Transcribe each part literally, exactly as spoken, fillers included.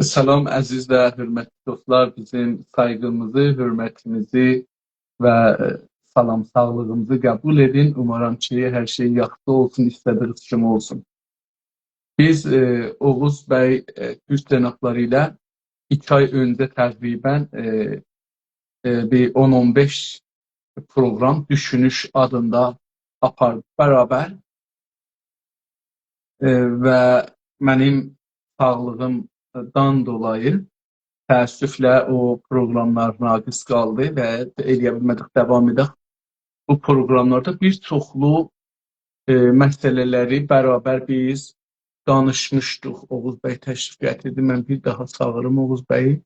سلام، عزیز و حؤرمتلی دوستلار. بیزیم سایغیمیزی، حؤرمتیمیزی و، ائ، سلام، ساغلیغیمیزی قبول ائدین. اومارام کی، هر شئی یاخشی اولسون، ایسته‌دیگینیز کیمی اولسون. بیز، ائ، اوغوز بی، ائ، تورک جنابلاری ایله ایکی آی اؤنجه تقریباً، ائ، ائ، بیر اون اون بئش پروقرام دوشونوش آدیندا آپاردیق برابر. ائ، و منیم ساغلیغیمدان دولایی تأسفله او پروقراملار ناقص قالدی و ائلیه بیلمه‌دیک داوام ائدک. بو پروقراملاردا بیر چوخلو، ائ، مسئله‌لری برابر بیز دانیشمیشدیق. اوغوز بی تشریف گتیردی. من بیر داها چاغیریم اوغوز بیی.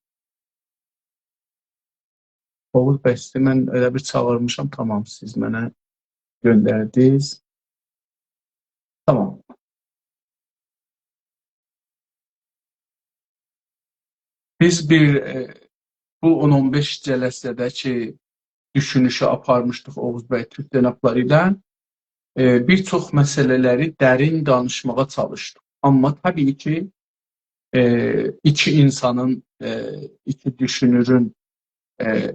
اوغوز بی، سیزی من ائله بیر چاغیرمیشام، تامام، سیز منه گؤندردینیز. تامام. بیز بیر، ائ، بو اون اون بئش جلسه‌ده کی، دوشونوشو آپارمیشدیق اوغوز بی تورک جنابلاری ایله، ائ، بیر چوخ مسئله‌لری درین دانیشماغا چالیشدیق. آمما طبیعی کی، ائ، ایکی اینسانین، ائ، ایکی دوشونورون، ائ،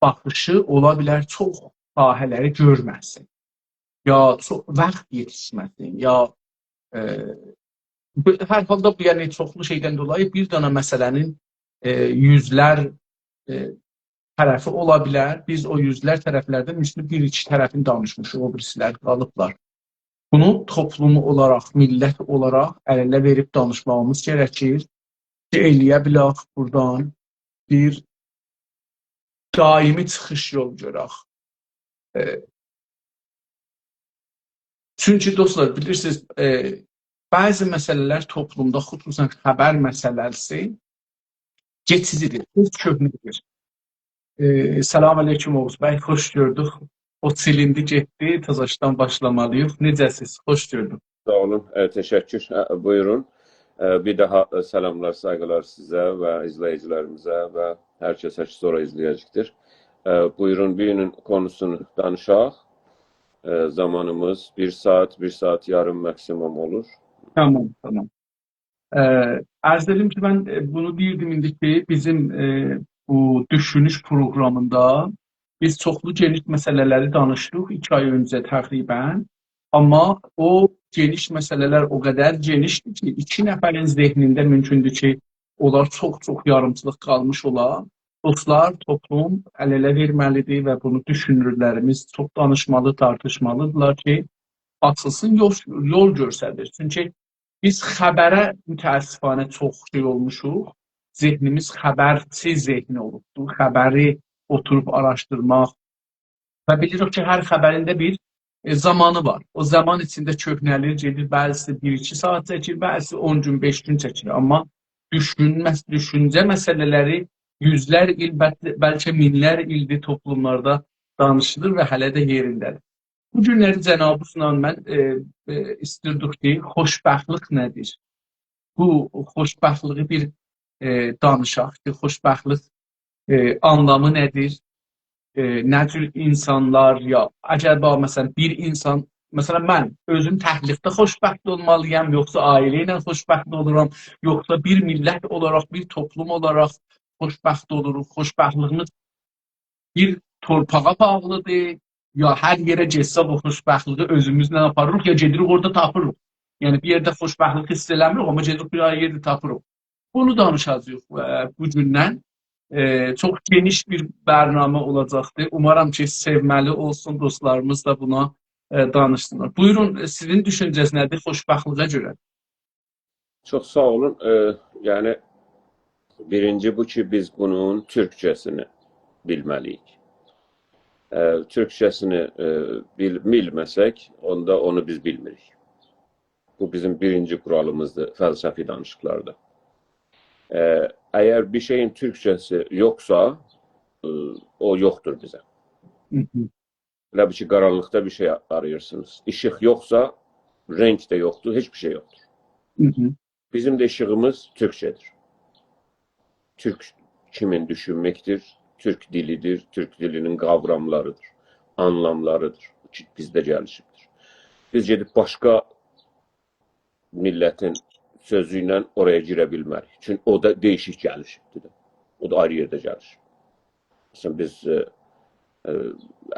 باخیشی اولا بیلر چوخ ساحه‌لری گؤرمه‌سین، یا چوخ واخت یئتیشمه‌سین، یا، ائ، بو، هر حالدا بو، یعنی، چوخلو شئیدن دولایی بیر دنه مسئله‌نین، ائ، یوزلر، ائ، طرفی اولا بیلر. بیز او یوزلر طرفلردن اوستو بیر-ایکی طرفین دانیشمیشیق، او بیریسیلر قالیبلار. بونو توپلوم اولاراق، میللت اولاراق ال-اله وئریب دانیشماغیمیز گره‌کیر کی، ائلیه بیلک بورادان بیر دائمی چیخیش یول گؤرک. ائ، چونکی، دوستلار، بیلیرسینیز، ائ، بعضی مسئله‌لر توپلومدا، خصوصاً خبر مسئله‌سی، کئچیجی‌دیر، تئز کؤهنه‌دیر. ائ، سلام علیکم اوغوز بی، خوش گؤردوک. او سیلیندی گئتدی، تازاشدان باشلامالی‌ییق. نئجه‌سیز؟ خوش گؤردوک. ساغ اولون، ائ، تشکر. ائ، بویورون. ائ، بیر داها، ائ، سلاملار، سایغیلار سیزه و ایزله‌ییجیلریمیزه و هر کسه کی، سونرا ایزله‌یه‌جکدیر. ائ، بویورون، بیر گونون قونوسونو دانیشاق. ائ، زامانیمیز بیر ساعت، بیر ساعت یاریم ماکسیموم اولور. تامام، تامام. ائ، عرض ائدیم کی، من، ائ، بونو دئییردیم ایندی کی، بیزیم، ائ، بو دوشونوش پروقرامیندا بیز چوخلو گئنیش مسئله‌لری دانیشدیق ایکی آی اؤنجه تقریباً. آمما او گئنیش مسئله‌لر او قدر گئنیشدیر کی، ایکی نفرین ذهنینده مومکوندور کی، اونلار چوخ-چوخ یاریمچیلیق قالمیش اولا. دوستلار، توپلوم ال-اله وئرمه‌لی‌دیر و بونو دوشونورلریمیز چوخ دانیشمالی، تارتیشمالی‌دیرلار کی، آچیلسین، یول، یول گؤستریر. چونکی بیز خبره متأسفانه چوخ شئی اولموشوق. ذهنیمیز خبرچی ذهنی اولوبدور. خبری اوتوروب آراشدیرماق. و بیلیریک کی، هر خبرین ده بیر، ائ، زامانی وار. او زامان ایچینده کؤهنه‌لیر، گئدیر، بعضیسی بیر-ایکی ساعت چکیر، بعضیسی اون گون، بئش گون چکیر. آمما دوشونمه، دوشونجه مسئله‌لری یوزلر ایل، بل-، بلکه مینلر ایلدیر توپلوملاردا دانیشیلیر و هله ده یئرینده‌دیر. بو گونلری جنابینیزلا من، ائ، ائ، ایستیردیک کی، خوشبختلیک نه‌دیر؟ بو خوشبختلیگی بیر، ائ، دانیشاق کی، خوشبختلیک، ائ، آنلامی نه‌دیر؟ ائ، نه جور اینسانلار، یا عجبا، مثلاً، بیر اینسان، مثلاً، من اؤزوم تک‌لیکده خوشبخت اولمالی‌یام، یوخسا عائله ایله خوشبخت اولورام، یوخسا بیر میللت اولاراق، بیر توپلوم اولاراق خوشبخت اولوروق؟ خوشبختلیگیمیز بیر تورپاغا باغلی‌دیر، یا هر یئره گئتسک او خوشبختلیگی اؤزوموزله آپاریریق، یا گئدیریک اورادا تاپیریق. یعنی بیر یئرده خوشبختلیک حیس ائله‌میریک، آمما گئدیریک بیر یئرده تاپیریق. بونو دانیشاجاغیق، ائ، بو گوندن. ائ، چوخ گئنیش بیر برنامه اولاجاقدیر. اومارام کی، سئومه‌لی اولسون، دوستلاریمیز دا بونا، ائ، دانیشسینلار. بویورون، ائ، سیزین دوشونجه‌نیز نه‌دیر خوشبختلیگه گؤره؟ چوخ ساغ اولون. ائ، یعنی، بیرینجی بو کی، بیز بونون تورکجه‌سینی بیلمه‌لی‌ییک. ائ، تورکجه‌سینی، ائ، بیل-، بیلمه‌سک، اوندا اونو بیز بیلمیریک. بو بیزیم بیرینجی قورالیمیزدیر فلسفی دانیشیقلاردا. ائ، اگر بیر شئیین تورکجه‌سی یوخسا، ائ، او یوخدور بیزه. هی هی. ائله بیل کی، قارانلیقدا بیر شئی آراییرسینیز. ایشیق یوخسا، رنگ ده یوخدور، هئچ بیر شئی یوخدور. هی هی. بیزیم ده ایشیغیمیز تورکجه‌دیر. تورک کیمین دوشونمکدیر، تورک دیلی‌دیر، تورک دیلی‌نین قاوراملاری‌دیر، آنلاملاری‌دیر کی، بیزده گلیشیبدیر. بیز گئدیب باشقا میللتین سؤزو ایله اورایا گیره بیلمه‌ریک. چونکی او دا دییشیک گلیشیبدیر ده. او دا آیری یئرده گلیشیب. مثلا، بیز، ائ، ائ،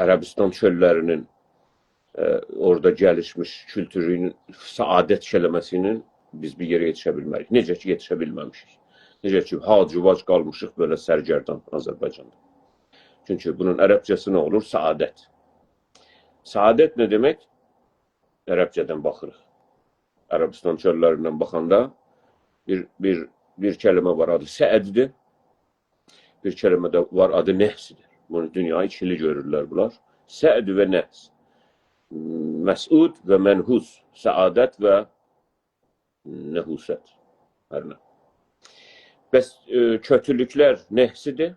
عربستان چؤللری‌نین، ائ، اورادا گلیشمیش کولتورونون سعادت کلمه‌سی‌نین بیز بیر یئره یئتیشه بیلمه‌ریک. نئجه کی، یئتیشه بیلمه‌میشیک. نئجه کی، هاج و واج قالمیشیق بئله سرگردان آذربایجاندا. چونکی بونون عربجه‌سی نه اولور؟ سعادت. سعادت نه دئمک؟ عربجه‌دن باخیریق. عربستان چؤللریندن باخاندا بیر، بیر، بیر کلمه وار، آدی سعددیر. بیر کلمه ده وار، آدی نحسدیر. بونو دونیا ایکیلی گؤرورلر بونلار. سعد و نحس. مسعود و منحوس. سعادت و نحوست. هر نه. بس، ائ، کؤتولوکلر نحسدیر.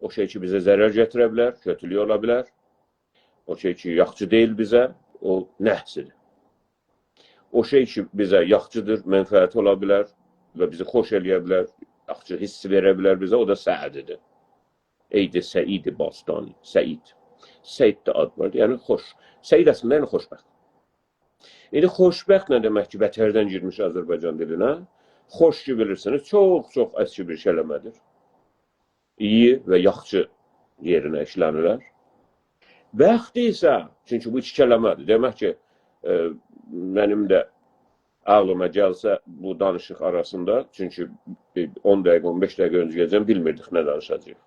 او شئی کی، بیزه ضرر گتیره بیلر، کؤتولوک اولا بیلر. او شئی کی، یاخشی دئییل بیزه، او نحسدیر. او شئی کی، بیزه یاخشیدیر، منفعتی اولا بیلر و بیزی خوش ائله‌یه بیلر، یاخشی حیس وئره بیلر بیزه، او دا سعددیر. عید سعید باستانی، سعید. سعید ده آد وار، یعنی خوش. سعید اصلینده یعنی خوشبخت. ایندی خوشبخت نه دئمک کی، بتردن گیرمیش آذربایجان دیلینه؟ خوش کی، بیلیرسینیز، چوخ، چوخ اسکی بیر کلمه‌دیر. ایی و یاخشی یئرینه ایشله‌نیلر. بخت ایسه، چونکی بو ایکی کلمه‌دیر. دئمک کی، ائ، منیم ده عاغلیما گلسه بو دانیشیق آراسیندا، چونکی بیر اون دقیقه، اون بئش دقیقه اؤنجه‌یه‌جن بیلمیردیک نه دانیشاجاغیق.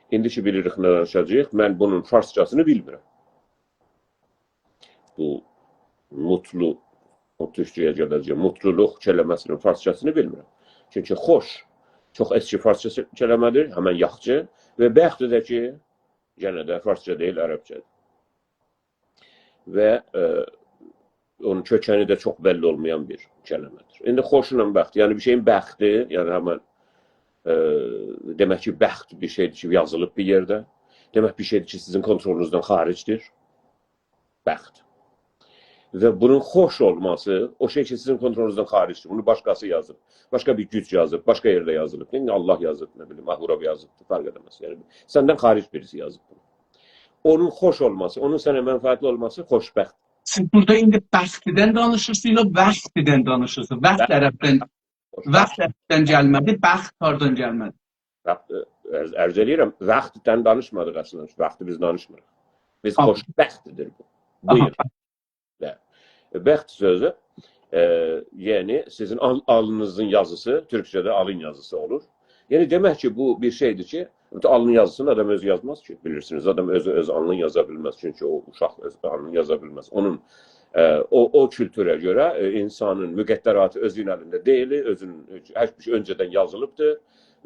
ایندی کی بیلیریک نه دانیشاجاغیق، من بونون فارسجاسینی بیلمیرم. بو موتلو، او تورکجه‌یه گله‌جک، موتلولوق کلمه‌سینین فارسجاسینی بیلمیرم. چونکی خوش، چوخ اسکی فارسجا کلمه‌دیر، همن یاخشی. و بخت ده کی، یئنه ده فارسجا دئییل، عربجه‌دیر. و، ائ، اونون کؤکنی ده چوخ بللی اولمایان بیر کلمه‌دیر. ایندی خوشلا بخت، یعنی بیر شئیین بختی، یعنی همن، ائ، دئمک کی، بخت بیر شئیدیر کی، یازیلیب بیر یئرده. دئمک، بیر شئیدیر کی، سیزین کونترولونوزدان خارجدیر. بخت. و بونون خوش اولماسی، او شئی کی، سیزین کونترولونوزدان خارجدیر. بونو باشقاسی یازیب. باشقا بیر گوج یازیب، باشقا یئرده یازیلیب. نه بیلیم، الله یازیب، نه بیلیم، اهورا یازیبدیر، فرق ائله‌مز. یعنی، سندن خارج بیریسی یازیب بونو. اونون خوش اولماسی، اونون سنه منفعتلی اولماسی خوشبخت. سیز بورادا ایندی بختدن دانیشیرسینیز، یا وقتدن دانیشیرسینیز؟ وقت عربدن، وقت عربدن گلمه‌دی، بخت هاردان گلمه‌دی؟ وقت، ائ، عرض، عرض ائله‌ییرم، وقتدن دانیشمادیق اصلینده. وقتی بیز دانیشمیریق. بیز آها. خوشبختدیر بو. آها. بویور. بلی. بخت سؤزو، ائ، یعنی سیزین آل-، آلنینیزین یازیسی، تورکجه‌ده آلین یازیسی اولور. یعنی دئمک کی، بو بیر شئیدیر کی، آلنین یازیسینی آدام اؤزو یازماز کی، بیلیرسینیز، آدام اؤزو اؤز آلنینی یازا بیلمز، چونکی او اوشاق اؤز آلنینی یازا بیلمز. اونون، ائ، او، او کولتوره گؤره، ائ، اینسانین مقدراتی اؤزونون الینده دئییل، اؤزونون، هر شئی اؤنجه‌دن یازیلیبدیر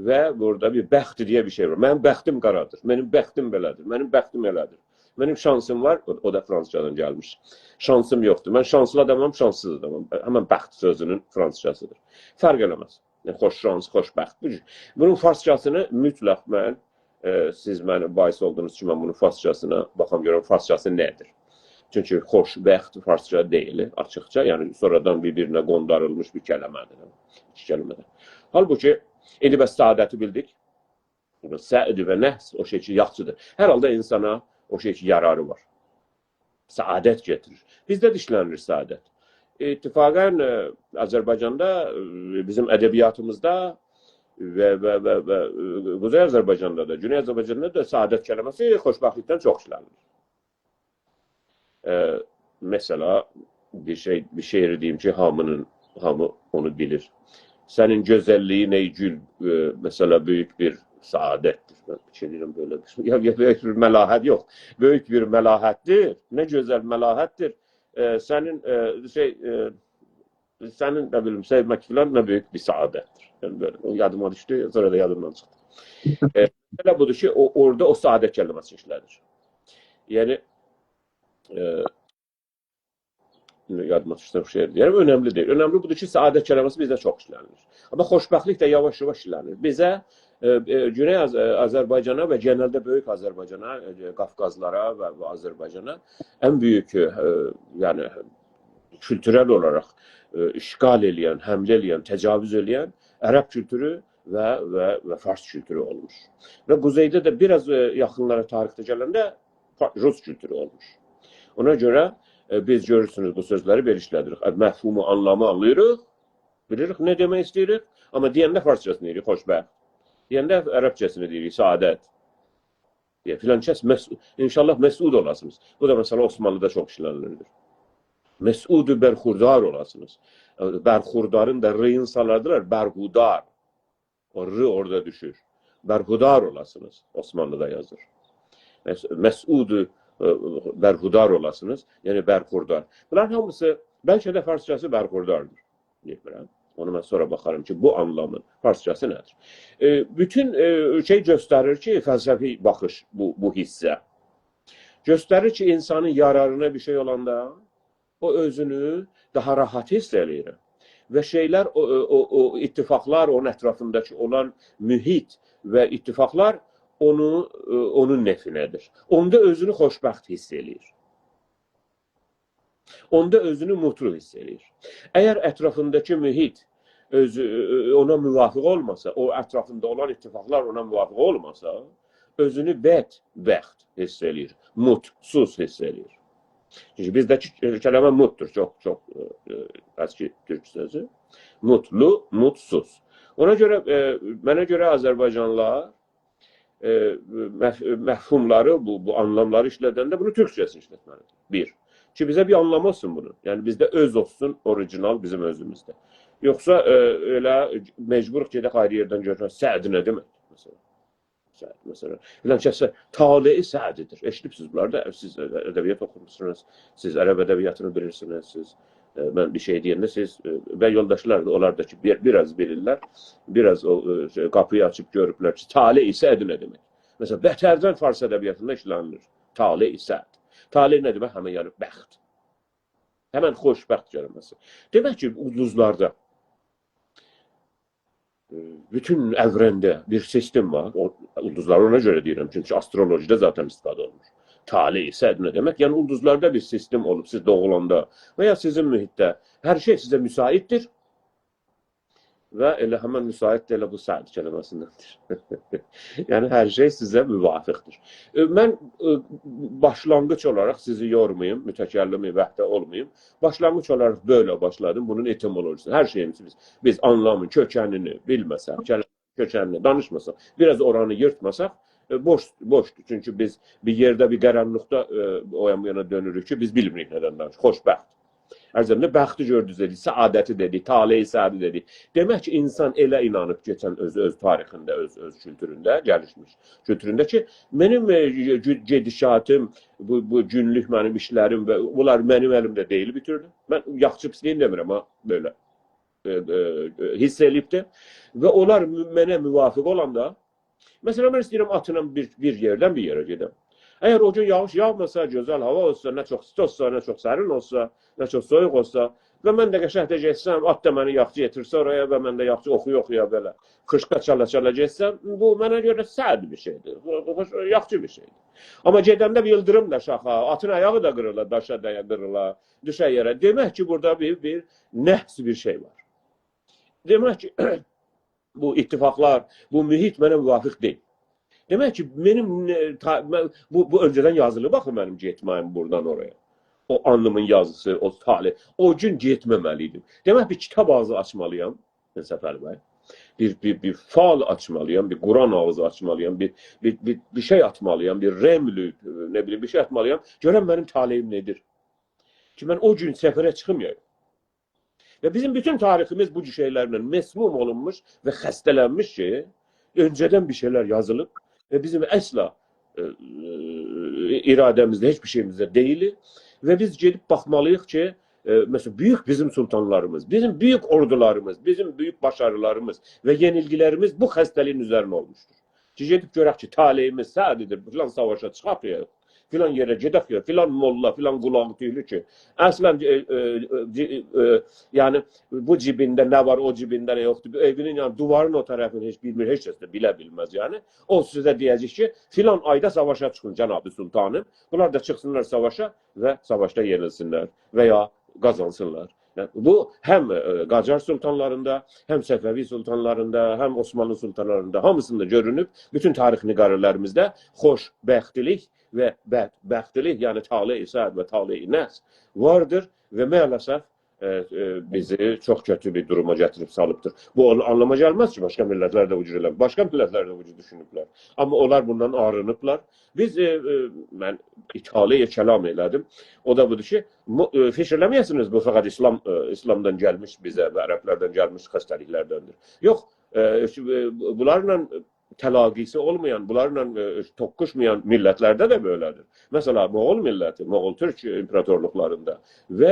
و بورادا بیر بخت دئیه بیر شئی وار. منیم بختیم قارادیر، منیم بختیم بئله‌دیر، منیم بختیم ائله‌دیر. منیم شانسیم وار، او، او دا فرانسیزجادان گلمیش. شانسیم یوخدور. من شانسلی آدامام، شانسسیز آدامام. همن بخت سؤزونون فرانسیزجاسیدیر. فرق ائله‌مز. یعنی، خوش شانس، خوشبخت. بو، بونون فارسجاسینی مطلق من، ائ، سیز منی باعث اولدوغونوز کی، من بونون فارسجاسینا باخام، گؤرم فارسجاسی نه‌دیر. چونکی خوشبخت فارسجا دئییل، آچیقجا. یعنی، سونرادان بیر-بیرینه قونداریلمیش بیر کلمه‌دیر. ایکی کلمه‌دیر. حالبوکی، ایندی بس سعادتی بیلدیک. سعد و نحس، او شئی کی، یاخشیدیر. هر حالدا اینسانا او شئی کی، یاراری وار. سعادت گتیریر. بیزده ده ایشله‌نیلیر سعادت. اتفاقا، ائ، آذربایجاندا، ائ، بیزیم ادبیاتیمیزدا و، و، و، و، ائ، قوزئی آذربایجاندا دا، گونئی آذربایجاندا دا سعادت کلمه‌سی خوشبختلیکدن چوخ ایشله‌نیلیر. ائ، مثلا، بیر شئی، بیر شعر دئییم کی، هامینین، هامی اونو بیلیر. سنین گؤزللیگین، ای گول، ائ، مثلا، بؤیوک بیر سعادتدیر. من فیکیر ائدیرم بئله بیر، یا، یا، بؤیوک بیر ملاحت، یوخ. بؤیوک بیر ملاحتدیر. نه گؤزل ملاحتدیر. ائ، سنین، ائ، شئی، ائ، سنین، نه بیلیم، سئومک فلان نه بؤیوک بیر سعادتدیر. یعنی بئله، او یادیما دوشدو، سونرا دا یادیمدان چیخدی. ائ، مسئله بودور کی، او، اورادا او سعادت کلمه‌سی ایشله‌نیر. یعنی، ائ، یادیما دوشدو بو شعر. یعنی، اؤنملی دئییل. اؤنملی بودور کی، سعادت کلمه‌سی بیزده چوخ ایشله‌نیلیر. آمما خوشبختلیک ده یاواش-یاواش ایشله‌نیر. بیزه، ائ، ائ، گونئی آذ-، ائ، آذربایجانا و گئنلده بؤیوک آذربایجانا، ائ، قافقازلارا و، و آذربایجانا ان بؤیوک، ائ، یعنی، کولتورل اولاراق، ائ، اشغال ائله‌ین، حمله ائله‌ین، تجاوز ائله‌ین عرب کولتورو و، و، و فارس کولتورو اولموش. و قوزئیده ده بیر آز، ائ، یاخینلارا تاریخده گلنده فا-، روس کولتورو اولموش. اونا گؤره، ائ، بیز گؤرورسونوز بو سؤزلری بئله ایشله‌دیریک. ائ، مفهومو، آنلامی آنلاییریق، بیلیریک نه دئمک ایسته‌ییریک، آمما دئینده فارسجاسینی دئییریک، خوشبخت. دئینده عربجه‌سینی دئییریک، سعادت. دئیه، فلان کس مس-، ان‌شاءالله مسعود اولاسینیز. بو دا، مثلا، عثمانلی‌دا چوخ ایشله‌نیلیر. مسعود برخوردار اولاسینیز. ائ، برخوردارین دا رینی سالاردیلار، برهودار. او ر اورادا دوشور. برهودار اولاسینیز، عثمانلی‌دا یازیر. مس-، مسعود، ائ، برهودار اولاسینیز، یعنی برخوردار. بونلارین هامیسی، بلکه ده فارسجاسی برخورداردیر. بیلمیرم. اونو من سونرا باخارام کی، بو آنلامین فارسجاسی نه‌دیر؟ ائ، بوتون، ائ، شئی گؤستریر کی، فلسفی باخیش بو، بو حیسه. گؤستریر کی، اینسانین یارارینا بیر شئی اولاندا او اؤزونو داها راحت حیس ائله‌ییر. و شئیلر، او، او، او، او اتفاقلار، اونون اطرافینداکی اولان محیط و اتفاقلار اونو، ائ، اونون نفعینه‌دیر. اوندا اؤزونو خوشبخت حیس ائله‌ییر. اوندا اؤزونو موتلو حیس ائله‌ییر. اگر اطرافینداکی محیط اؤزو، ائ، ائ، اونا موافق اولماسا، او اطرافیندا اولان اتفاقلار اونا موافق اولماسا، اؤزونو بدبخت حیس ائله‌ییر، موتسوز حیس ائله‌ییر. چونکی بیزده‌کی کلمه موتدور، چوخ، چوخ، ائ، ائ، اسکی تورک سؤزو. موتلو، موتسوز. اونا گؤره، ائ، منه گؤره آذربایجانلیلار، ائ، مف-، مفهوملاری، بو، بو آنلاملاری ایشله‌دنده بونو تورکجه‌سینی ایشلتمه‌لیدیر. بیر. کی، بیزه بیر آنلامی اولسون بونون. یعنی، بیزده اؤز اولسون، اوریجینال بیزیم اؤزوموزده. یوخسا، ائ، ائله مجبوروق گئدک آیری یئردن گؤرک، سعد نه دئمک، مثلا. سعد، مثلا. فلان کس طالع سعدی‌دیر. ائشیدیبسینیز بونلاری دا، سیز ادبیات اوخوموسونوز، سیز عرب ادبیاتینی بیلیرسینیز، سیز، ائ، من بیر شئی دئینده سیز، ائ، و یولداشلار دا، اونلار دا کی، بیر، بیر آز بیلیرلر، بیر آز او، ائ، شئی، قاپینی آچیب گؤروبلر کی، طالع سعد نه دئمک؟ مثلا، بتردن فارس ادبیاتیندا ایشله‌نیلیر. طالع سعد. طالع نه دئمک؟ همین، یعنی، بخت. همین خوشبخت کلمه‌سی. دئمک کی، اولدوزلاردا، ائ، بوتون ائورنده بیر سیستم وار. او، اولدوزلاری اونا گؤره دئییرم، چونکی آسترولوژی‌ده ذاتا استفاده اولونور. طالع سعد نه دئمک؟ یعنی، اولدوزلاردا بیر سیستم اولوب، سیز دوغولاندا و یا سیزین محیطده هر شئی سیزه مساعددیر. و ائله همین مساعد ده ائله بو سعد کلمه‌سیندندیر. یعنی، هر شئی سیزه موافقدیر. ائ، من، ائ، باشلانغیج اولاراق سیزی یورماییم، متکلم وحده اولماییم. باشلانغیج اولاراق بئله باشلادیم. بونون اتیمولوژیسینی، هر شئییمیزی بیز، بیز آنلامین کؤکنینی بیلمه‌سک، کلمه کؤکنینی دانیشماساق، بیر آز اورانی ییرتماساق، ائ، بوش، بوشدور. چونکی بیز بیر یئرده، بیر قارانلیقدا، ائ، او یان بو یانا دؤنوروک کی، بیز بیلمیریک ندن دانیشیریق. خوشبخت. عرض ائدیم ده، بختی گؤردونوز دئدیک، سعادتی دئدیک، طالع سعدی دئدیک. دئمک کی، اینسان ائله اینانیب کئچن اؤز، اؤز تاریخینده، اؤز، اؤز کولتورونده، گلیشمیش کولتورونده کی، منیم، ائ، گئ-، گئدیشاتیم، بو، بو گونلوک منیم ایشلریم و بونلار منیم الیمده دئییل بیر تورلو. من یاخشی پیسلیگین دئمیرم ها، بئله. ائ، ائ، ائ، حیس ائله‌ییبدیر. و اونلار مو-، منه موافق اولاندا، مثلا، من ایسته‌ییرم آتلا بیر، بیر یئردن بیر یئره گئدم. اگر او گون یاغیش یاغماسا، گؤزل هاوا اولسا، نه چوخ ایستی اولسا، نه چوخ سرین اولسا، نه چوخ سویوق اولسا، و من ده قشنگ ده گئتسم، آت دا منی یاخشی یئتیرسه اورایا و من ده یاخشی اوخویا-اوخویا بئله خیشقا چالا-چالا گئتسم، بو منه گؤره سعد بیر شئیدیر. بو، بو، بو یاخشی بیر شئیدیر. آمما گئدنده بیر ایلدیریم دا شاخا، آتین آیاغی دا قیریلا، داشا دَیه، قیریلا، دوشه یئره. دئمک کی، بورادا بیر، بیر نحس بیر شئی وار. دئمک کی، بو اتفاقلار، بو محیط منه موافق دئییل. دئمک کی، منیم نه، تا-، من، بو، بو اؤنجه‌دن یازیلیب آخی منیم گئتمه‌ییم بورادان اورایا. او آلنیمین یازیسی، او طالع. او گون گئتمه‌مه‌لی ایدیم. دئمک، بیر کیتاب آغزی آچمالییام، من سفر بی. بیر، بیر، بیر فال آچمالییام، بیر قرآن آغزی آچمالییام، بیر، بیر، بیر، بیر شئی آتمالییام، بیر رمل، نه بیلیم، بیر شئی آتمالییام. گؤرم منیم طالعیم نه‌دیر؟ کی، من او گون سفره چیخمایاییم. و بیزیم بوتون تاریخیمیز بو جور شئیلرله مسموم اولونموش و خسته‌لنمیش کی، اؤنجه‌دن بیر شئیلر یازیلیب و بیزیم اصلا، ائ، ائ، اراده‌میزده، هئچ بیر شئییمیزده دئییل. و بیز گئدیب باخمالیییق کی، ائ، مثلا، بؤیوک بیزیم سلطانلاریمیز، بیزیم بؤیوک اوردولاریمیز، بیزیم بؤیوک باشاریلاریمیز و یئنیلگیلریمیز بو خسته‌لیگین اوزرینه اولموشدور. کی، گئدیب گؤرک کی، طالعیمیز سعدی‌دیر، فلان ساواشا چیخاق یا یوخ، فلان یئره گئدک یا یوخ، فلان موللا، فلان قولاغی تویلو کی، اصلا، ائ، ائ، ائ، جی-، ائ، یعنی، بو جیبینده نه وار، او جیبینده نه یوخدور، بو ائوینین، یعنی، دیوارین او طرفینی هئچ بیلمیر، هئچ کس ده بیله بیلمز، یعنی. او سیزه دئیه‌جک کی، فلان آیدا ساواشا چیخین، جناب سلطانیم. بونلار دا چیخسینلار ساواشا و ساواشدا یئنیلسینلر و یا قازانسینلار. بو هم، ائ، قاجار سلطانلاریندا، هم صفوی سلطانلاریندا، هم عثمانلی سلطانلاریندا، هامیسیندا گؤرونوب، بوتون تاریخ‌نگاری‌لریمیزده خوشبختلیک و بدبختلیک، یعنی طالع سعد و طالع نحس واردیر و مع‌الاسف، ائ، ائ، بیزی چوخ کؤتو بیر دوروما گتیریب سالیبدیر. بو آن-، آنلاما گلمز کی، باشقا میللتلر ده بو جور ائله‌میر. باشقا میللتلر ده بو جور دوشونوبلر. آمما اونلار بوندان آرینیبلار. بیز، ائ، ائ، من طالع کلام ائله‌دیم. او دا بودور کی، مو-، ائ، فیکیر ائله‌مه‌یه‌سینیز، بو فقط ایسلام، ائ، ایسلامدان گلمیش بیزه و عربلردن گلمیش خسته‌لیکلردندیر. یوخ، ائ، ائ، بونلارلا تلاقی‌سی اولمایان، بونلارلا، ائ، توققوشمایان میللتلرده ده بئله‌دیر. مثلا، موغول میللتی، موغول تورک ایمپراتورلوقلاریندا و،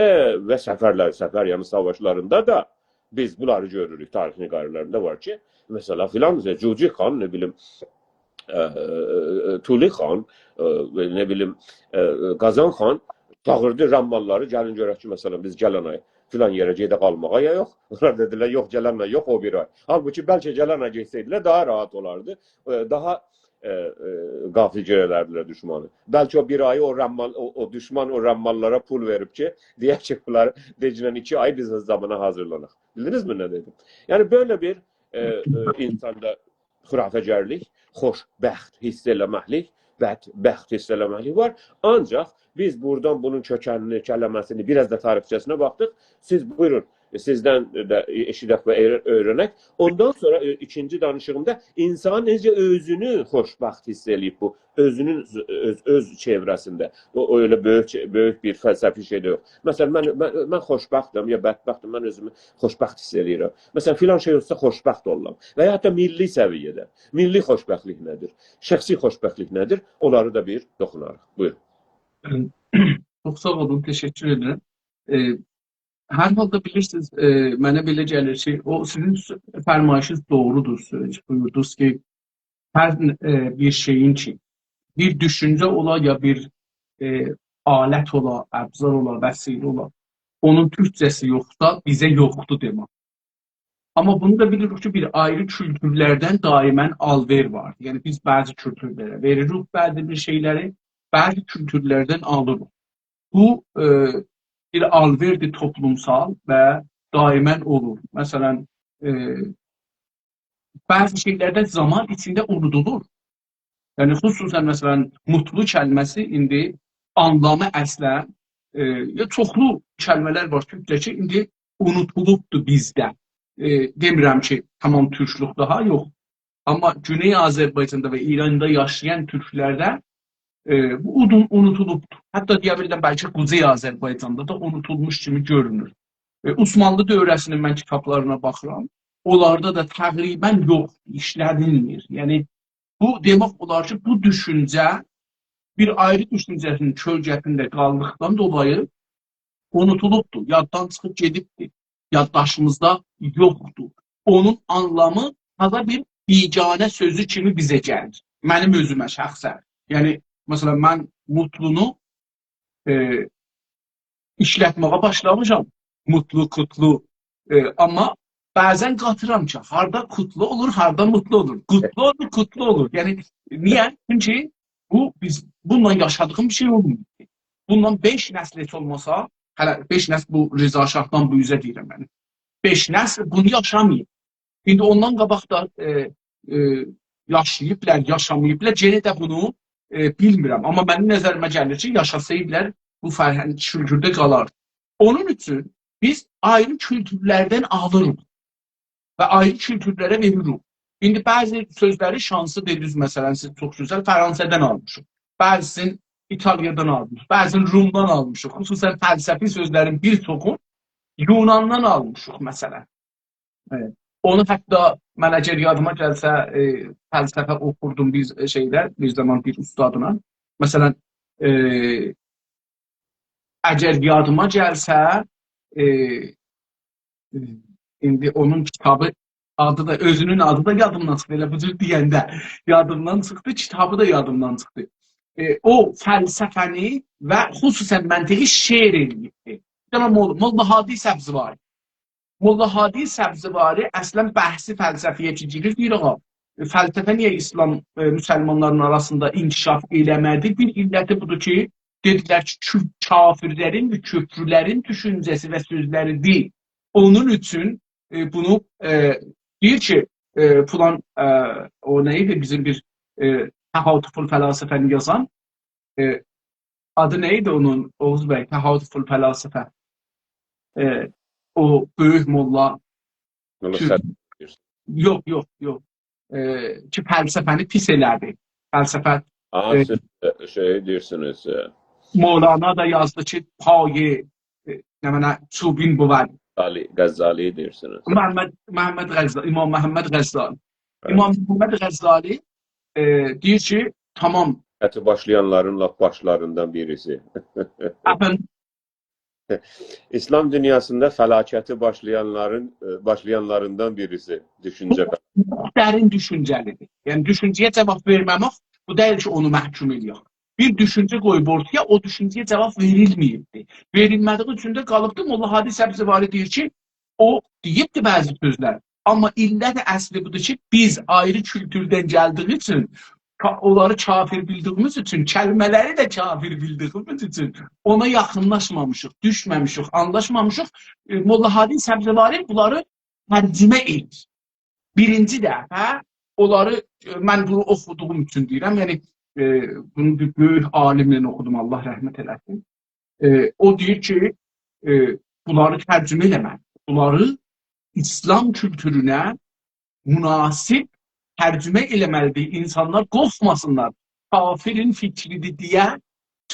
و سفرلر، سفر، یعنی ساواشلاریندا دا بیز بونلاری گؤروروک، تاریخ‌نگاری‌لرینده وار کی، مثلا، فلان، مثلا، جوجی خان، نه بیلیم، ائ، ائ، ائ، تولی خان، ائ، نه بیلیم، ائ، قازان خان چاغیردی رمّاللاری، «گلین گؤرک کی، مثلا، بیز گلن آی فلان یئره گئدک آلماغا یا یوخ؟» اونلار دئدیلر، «یوخ، گلن آی یوخ، او بیری آی.» حالبوکی بلکه گلن آی گئتسه‌یدیلر، داها راحت اولاردی. ائ، داها، ائ، ائ، غافلگیر ائلردیلر دوشمانی. بلکه او بیر آیی او رمّال، او، او دوشمان او رمّاللارا پول وئریب کی، دئیک کی، بونلاری دئگینن ایکی آی بیز زامانا حاضیرلاناق. بیلدینیزمی نه دئدیم؟ یعنی، بئله بیر، ائ، ائ، اینساندا خرافه‌گرلیک، خوشبخت حیس ائله‌مکلیک، بدبخت حیس ائله‌مکلیک وار. آنجاق بیز بورادان بونون کؤکنینی، کلمه‌سینی، بیر آز دا تاریخچه‌سینه باخدیق. سیز بویورون، سیزدن ده ائشیدک و اؤیره-، اؤیرنک. اوندان سونرا، ائ، ایکینجی دانیشیغیمدا اینسان نئجه اؤزونو خوشبخت حیس ائله‌ییب بو، اؤزونون، اؤز، اؤز چئوره‌سینده. او، او ائله بؤیوک، بؤیوک بیر فلسفی شئی ده یوخ. مثلا، من، من، من خوشبختم یا بدبختم، من اؤزومو خوشبخت حیس ائله‌ییرم. مثلا، فلان شئی اولسا خوشبخت اولورام. و یا حتی میللی سویه‌ده. میللی خوشبختلیک نه‌دیر؟ شخصی خوشبختلیک نه‌دیر؟ اونلاری دا بیر توخوناریق. بویورون. چوخ ساغ اولون، تشکر ائدیرم. ائ، هر حالدا بیلیرسینیز، ائ، منه بئله گلیر کی، او سیزین س-، فرمایشینیز دوغرودور، سؤز-، بویوردونوز کی، هر، ائ، بیر شئیین کی، بیر دوشونجه اولا، یا بیر، ائ، آلت اولا، ابزار اولا، وسیله اولا، اونون تورکجه‌سی یوخسا، بیزه یوخدور دئمک. آمما بونو دا بیلیریک کی، بیر آیری کولتورلردن دائما آلوئر وار. یعنی، بیز بعضی کولتورلره وئریریک بعضی بیر شئیلری، بعضی کولتورلردن آلیریق. بو، ائ، بیر آلوئردیر توپلومسال و دائما اولور. مثلا، ائ، بعضی شئیلر ده زامان ایچینده اونودولور. یعنی، خصوصا، مثلا، موتلو کلمه‌سی ایندی آنلامی اصلا، ائ، یا چوخلو کلمه‌لر وار تورکجه کی، ایندی اونوتولوبدور بیزده. ائ، دئمیرم کی، تمام تورکلوک داها یوخ. آمما گونئی آذربایجاندا و ایراندا یاشایان تورکلرده، ائ، بو اودون-، اونوتولوبدور. حتی دئیه بیلیرم، بلکه قوزئی آذربایجاندا دا اونوتولموش کیمی گؤرونور. ائ، عثمانلی دؤوره‌سینین من کیتابلارینا باخیرام. اونلاردا دا تقریبا یوخ، ایشله‌دیلمیر. یعنی، بو دئمک اولار کی، بو دوشونجه بیر آیری دوشونجه‌سینین کؤلگه‌سینده قالدیقدان دولایی اونوتولوبدور، یاددان چیخیب گئدیبدیر. یادداشیمیزدا یوخدور. اونون آنلامی تازا بیر بیگانه سؤزو کیمی بیزه گلیر. منیم اؤزومه شخصا. یعنی، مثلا، من موتلونو، ائ، ایشلتمه‌یه باشلامیشام. موتلو، کوتلو. ائ، آمما بعضا قاتیرام کی، هاردا کوتلو اولور، هاردا موتلو اولور. قوتلو اولور، کوتلو اولور. یعنی، نییه؟ چونکی بو، بیز بونونلا یاشادیغیم بیر شئی اولمور. بوندان بئش نسل هئچ اولماسا، هله بئش نسل، بو رضا شاهدان بو اوزه دئییرم، یعنی. بئش نسل بونو یاشاماییب. ایندی اوندان قاباق دا، ائ، ائ، یاشاییبلار، یاشاماییبلار، یئنه ده بونو، ائ، بیلمیرم. آمما منیم نظریمه گلیر کی، یاشاسایدیلار، بو فرهنگ کولتورده قالار. اونون اوچون بیز آیری کولتورلردن آلیریق و آیری کولتورلره وئریریک. ایندی بعضی سؤزلری، شانسی دئدینیز، مثلا، سیز چوخ گؤزل، فرانسه‌دن آلمیشیق. بعضی‌سینی ایتالیادان آلمیشیق، بعضی‌سینی رومدان آلمیشیق. خصوصا فلسفی سؤزلرین بیر چوخون یوناندان آلمیشیق، مثلا. ائ، اونو حتی من، اگر یادیما گلسه، ائ، فلسفه اوخوردوم بیر شئیده، بیر زامان بیر اوستادلا. مثلا، ائ، اگر یادیما گلسه، ائ، ائ، ایندی اونون کیتابی، آدی دا، اؤزونون آدی دا یادیمدان چیخدی، ائله بو جور دئینده یادیمدان چیخدی، کیتابی دا یادیمدان چیخدی. ائ، او فلسفه‌نی و خصوصا منطقی شعر ائله‌ییبدی. بیر دنه مول-، ملا هادی سبزواری. ملا هادی سبزواری اصلا بحثی فلسفه‌یه کی گیریر، دئییر، آغا، فلسفه نییه ایسلام، ائ، مسلمانلارین آراسیندا انکشاف ائله‌مه‌دی؟ بیر علتی بودور کی، دئدیلر کی، کو-، کافرلرین و کفرلرین دوشونجه‌سی و سؤزلریدیر. اونون اوچون، ائ، بونو، ائ، دئییر کی، ائ، فلان، ائ، او نه ایدی بیزیم بیر، ائ، تهاطف الفلاسفه‌نی یازان، ائ، آدی نه ایدی اونون، اوغوز بی، تهاطف الفلاسفه؟ ائ، او بؤیوک موللا، موللا تورک، سعد دئییرسن. یوخ، یوخ، یوخ. ائ، کی، فلسفه‌نی پیس ائله‌دی. فلسفه، آها، ائ، سیز، ائ، شئی دئییرسینیز، ائ، مولانا دا یازدی کی، پای، ائ، نمنه، چوبین بود. غزالی، غزالی دئییرسینیز. محمد، محمد غزا-، امام محمد غزالی. هه. امام محمد غزالی، ائ، دئییر کی، تامام. فلاکتی باشلایانلارین لاپ باشلاریندان بیریسی. افندیم؟ ایسلام دونیاسیندا فلاکتی باشلایانلارین، ائ، باشلایانلاریندان بیریسی دوشونجه. درین دوشونجه‌لیدیر. یعنی، دوشونجه‌یه جاواب وئرمه‌مک، بو دئییل کی، اونو محکوم ائله‌یک. بیر دوشونجه قویوب اورتایا، او دوشونجه‌یه جاواب وئریلمه‌ییبدیر. وئریلمه‌دیگی اوچون ده قالیبدیر. موللا هادی سبزواری دئییر کی، او دئییبدی بعضی سؤزلر. آمما علت اصلی بودور کی، بیز آیری کولتوردن گلدیگی اوچون، کا-، اونلاری کافر بیلدیگیمیز اوچون، کلمه‌لری ده کافر بیلدیگیمیز اوچون اونا یاخینلاشمامیشیق، دوشمه‌میشیک، آنلاشمامیشیق. ائ، موللا هادی سبزواری بونلاری ترجمه ائدیر. بیرینجی دفعه اونلاری، ائ، من بونو اوخودوغوم اوچون دئییرم، یعنی، ائ، بونو بیر بؤیوک عالیمله اوخودوم، الله رحمت ائله‌سین. ائ، او دئییر کی، ائ، بونلاری ترجمه ائله‌مه‌لی. بونلاری ایسلام کولتورونه مناسب ترجمه ائله‌مه‌لیدیر. اینسانلار قورخماسینلار. کافرین فیکریدیر دئیه،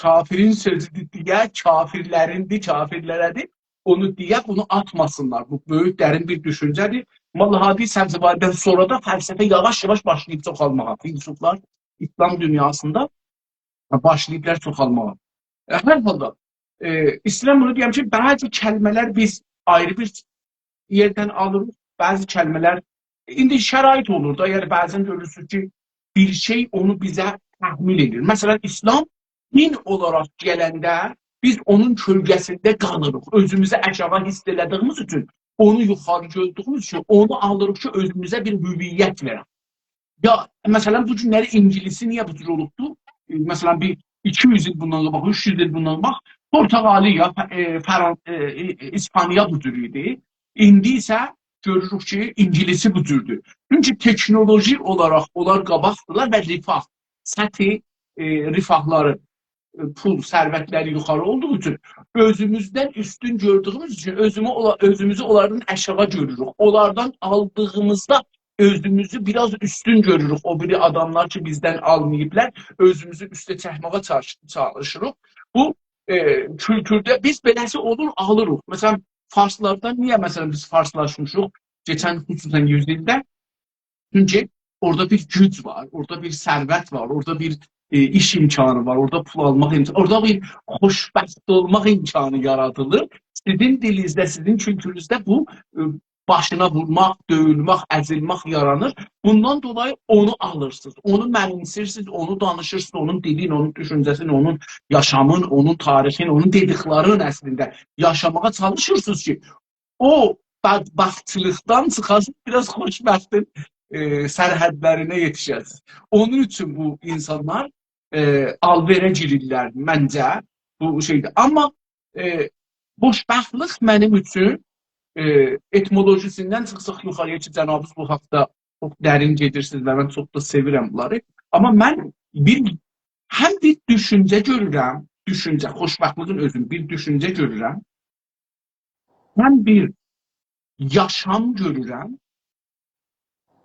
کافرین سؤزودور دئیه، کافرلریندیر، کافرلره‌دیر. اونو دئیه، بونو آتماسینلار. بو بؤیوک درین بیر دوشونجه‌دیر. موللا هادی سبزواریدن سونرا دا فلسفه یاواش-یاواش باشلاییب چوخالماغا. فیلسوفلار ایسلام دونیاسیندا باشلاییبلار چوخالماغا. ائ، هر حالدا، ائ، ایسته‌ییرم بونو دئیم کی، بعضی کلمه‌لر بیز آیری بیر یئردن آلیریق، بعضی کلمه‌لر، ایندی شرایط اولور دا، یعنی بعضا گؤرورسونوز کی، بیر شئی اونو بیزه تحمیل ائدیر. مثلا، ایسلام دین اولاراق گلنده بیز اونون کؤلگه‌سینده قالیریق. اؤزوموزو آشاغی حیس ائله‌دیگیمیز اوچون، اونو یوخاری گؤردویوموز اوچون اونو آلیریق کی، اؤزوموزه بیر هویت وئرک. یا، مثلا، بو گونلری اینگیلیسی نییه بو جور اولوبدو؟ ائ، مثلا، بیر ایکی یوز ایل بوندان قاباق، اوچ یوز ایل بوندان قاباق پرتغالی یا، ف-، ائ، فران-، ائ، ائ، ائ، ایسپانیا بو جور ایدی. ایندی ایسه گؤروروک کی، اینگیلیسی بو جوردور. چونکی تکنولوژی اولاراق اونلار قاباقدیلار و رفاه، سطح، ائ، رفاهلاری، ائ، پول، ثروتلری یوخاری اولدوغو اوچون، اؤزوموزدن اوستون گؤردویوموز اوچون اؤزومو اولا-، اؤزوموزو اونلاردان آشاغی گؤروروک. اونلاردان آلدیغیمیزدا اؤزوموزو بیر آز اوستون گؤروروک. او بیری آداملار کی، بیزدن آلماییبلار، اؤزوموزو اوسته چکمه‌یه چالیش-، چالیشیریق. بو، ائ، کولتورده بیز بئله‌سی اولور، آلیریق. مثلا، فارسلاردان نییه، مثلا، بیز فارسلاشمیشیق کئچن خصوصا یوز ایلده؟ چونکی اورادا بیر گوج وار، اورادا بیر ثروت وار، اورادا بیر، ائ، ایش امکانی وار، اورادا پول آلماق امکانی، اورادا بیر خوشبخت اولماق امکانی یارادیلیر. سیزین دیلینیزده، سیزین کولتورونوزده بو، ائ، باشینا وورماق، دؤیولمک، ازیلمک یارانیر. بوندان دولایی اونو آلیرسینیز، اونو منیمسه‌ییرسینیز، اونو دانیشیرسینیز، اونون دیلین، اونون دوشونجه‌سین، اونون یاشامین، اونون تاریخین، اونون دئدیکلرینین اصلینده یاشاماغا چالیشیرسینیز کی، او بدبختچیلیقدان چیخاسینیز، بیر آز خوشبختین، ائ، سرحدلرینه یئتیشه‌سینیز. اونون اوچون بو اینسانلار، ائ، آل‌وئره گیریرلر، منجه، بو شئیدیر. آمما، ائ، خوشبختلیق منیم اوچون، ائ، ائتیمولوژی‌سیندن چیخساق یوخاری‌یا کی، جنابینیز بو حاقدا چوخ درین گئدیرسینیز و من چوخ دا سئویرم بونلاری. آمما من بیر، هم بیر دوشونجه گؤرورم، دوشونجه، خوشبختلیغین اؤزونو بیر دوشونجه گؤرورم، هم بیر یاشام گؤرورم،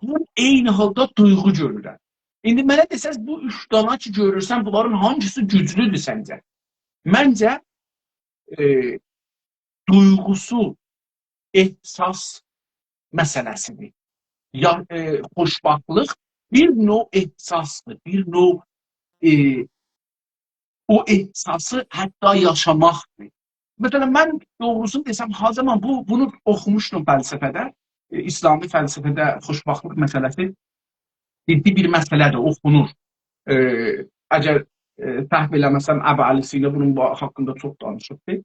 هم عینی حالدا دویغو گؤرورم. ایندی منه دئسز، بو اوچ دانا کی گؤرورسن، بونلارین هانگیسی گوجلودور سنجه؟ منجه، ائ، دویغوسو، احساس مسئله‌سیدیر. یا، ائ، خوشبختلیق بیر نوع احساسدیر، بیر نوع، ائ، او احساسی حتی یاشاماقدیر. مثلا، من دوغروسونو دئسم، ها زامان بو، بونو اوخوموشدوم فلسفه‌ده، ائ، ایسلامی فلسفه‌ده خوشبختلیق مسئله‌سی جدی بیر مسئله‌دیر، اوخونور. ائ، اگر، ائ، سهو ائله‌مه‌سم، ابوعلی سینا بونون با-، حاقیندا چوخ دانیشیبدی.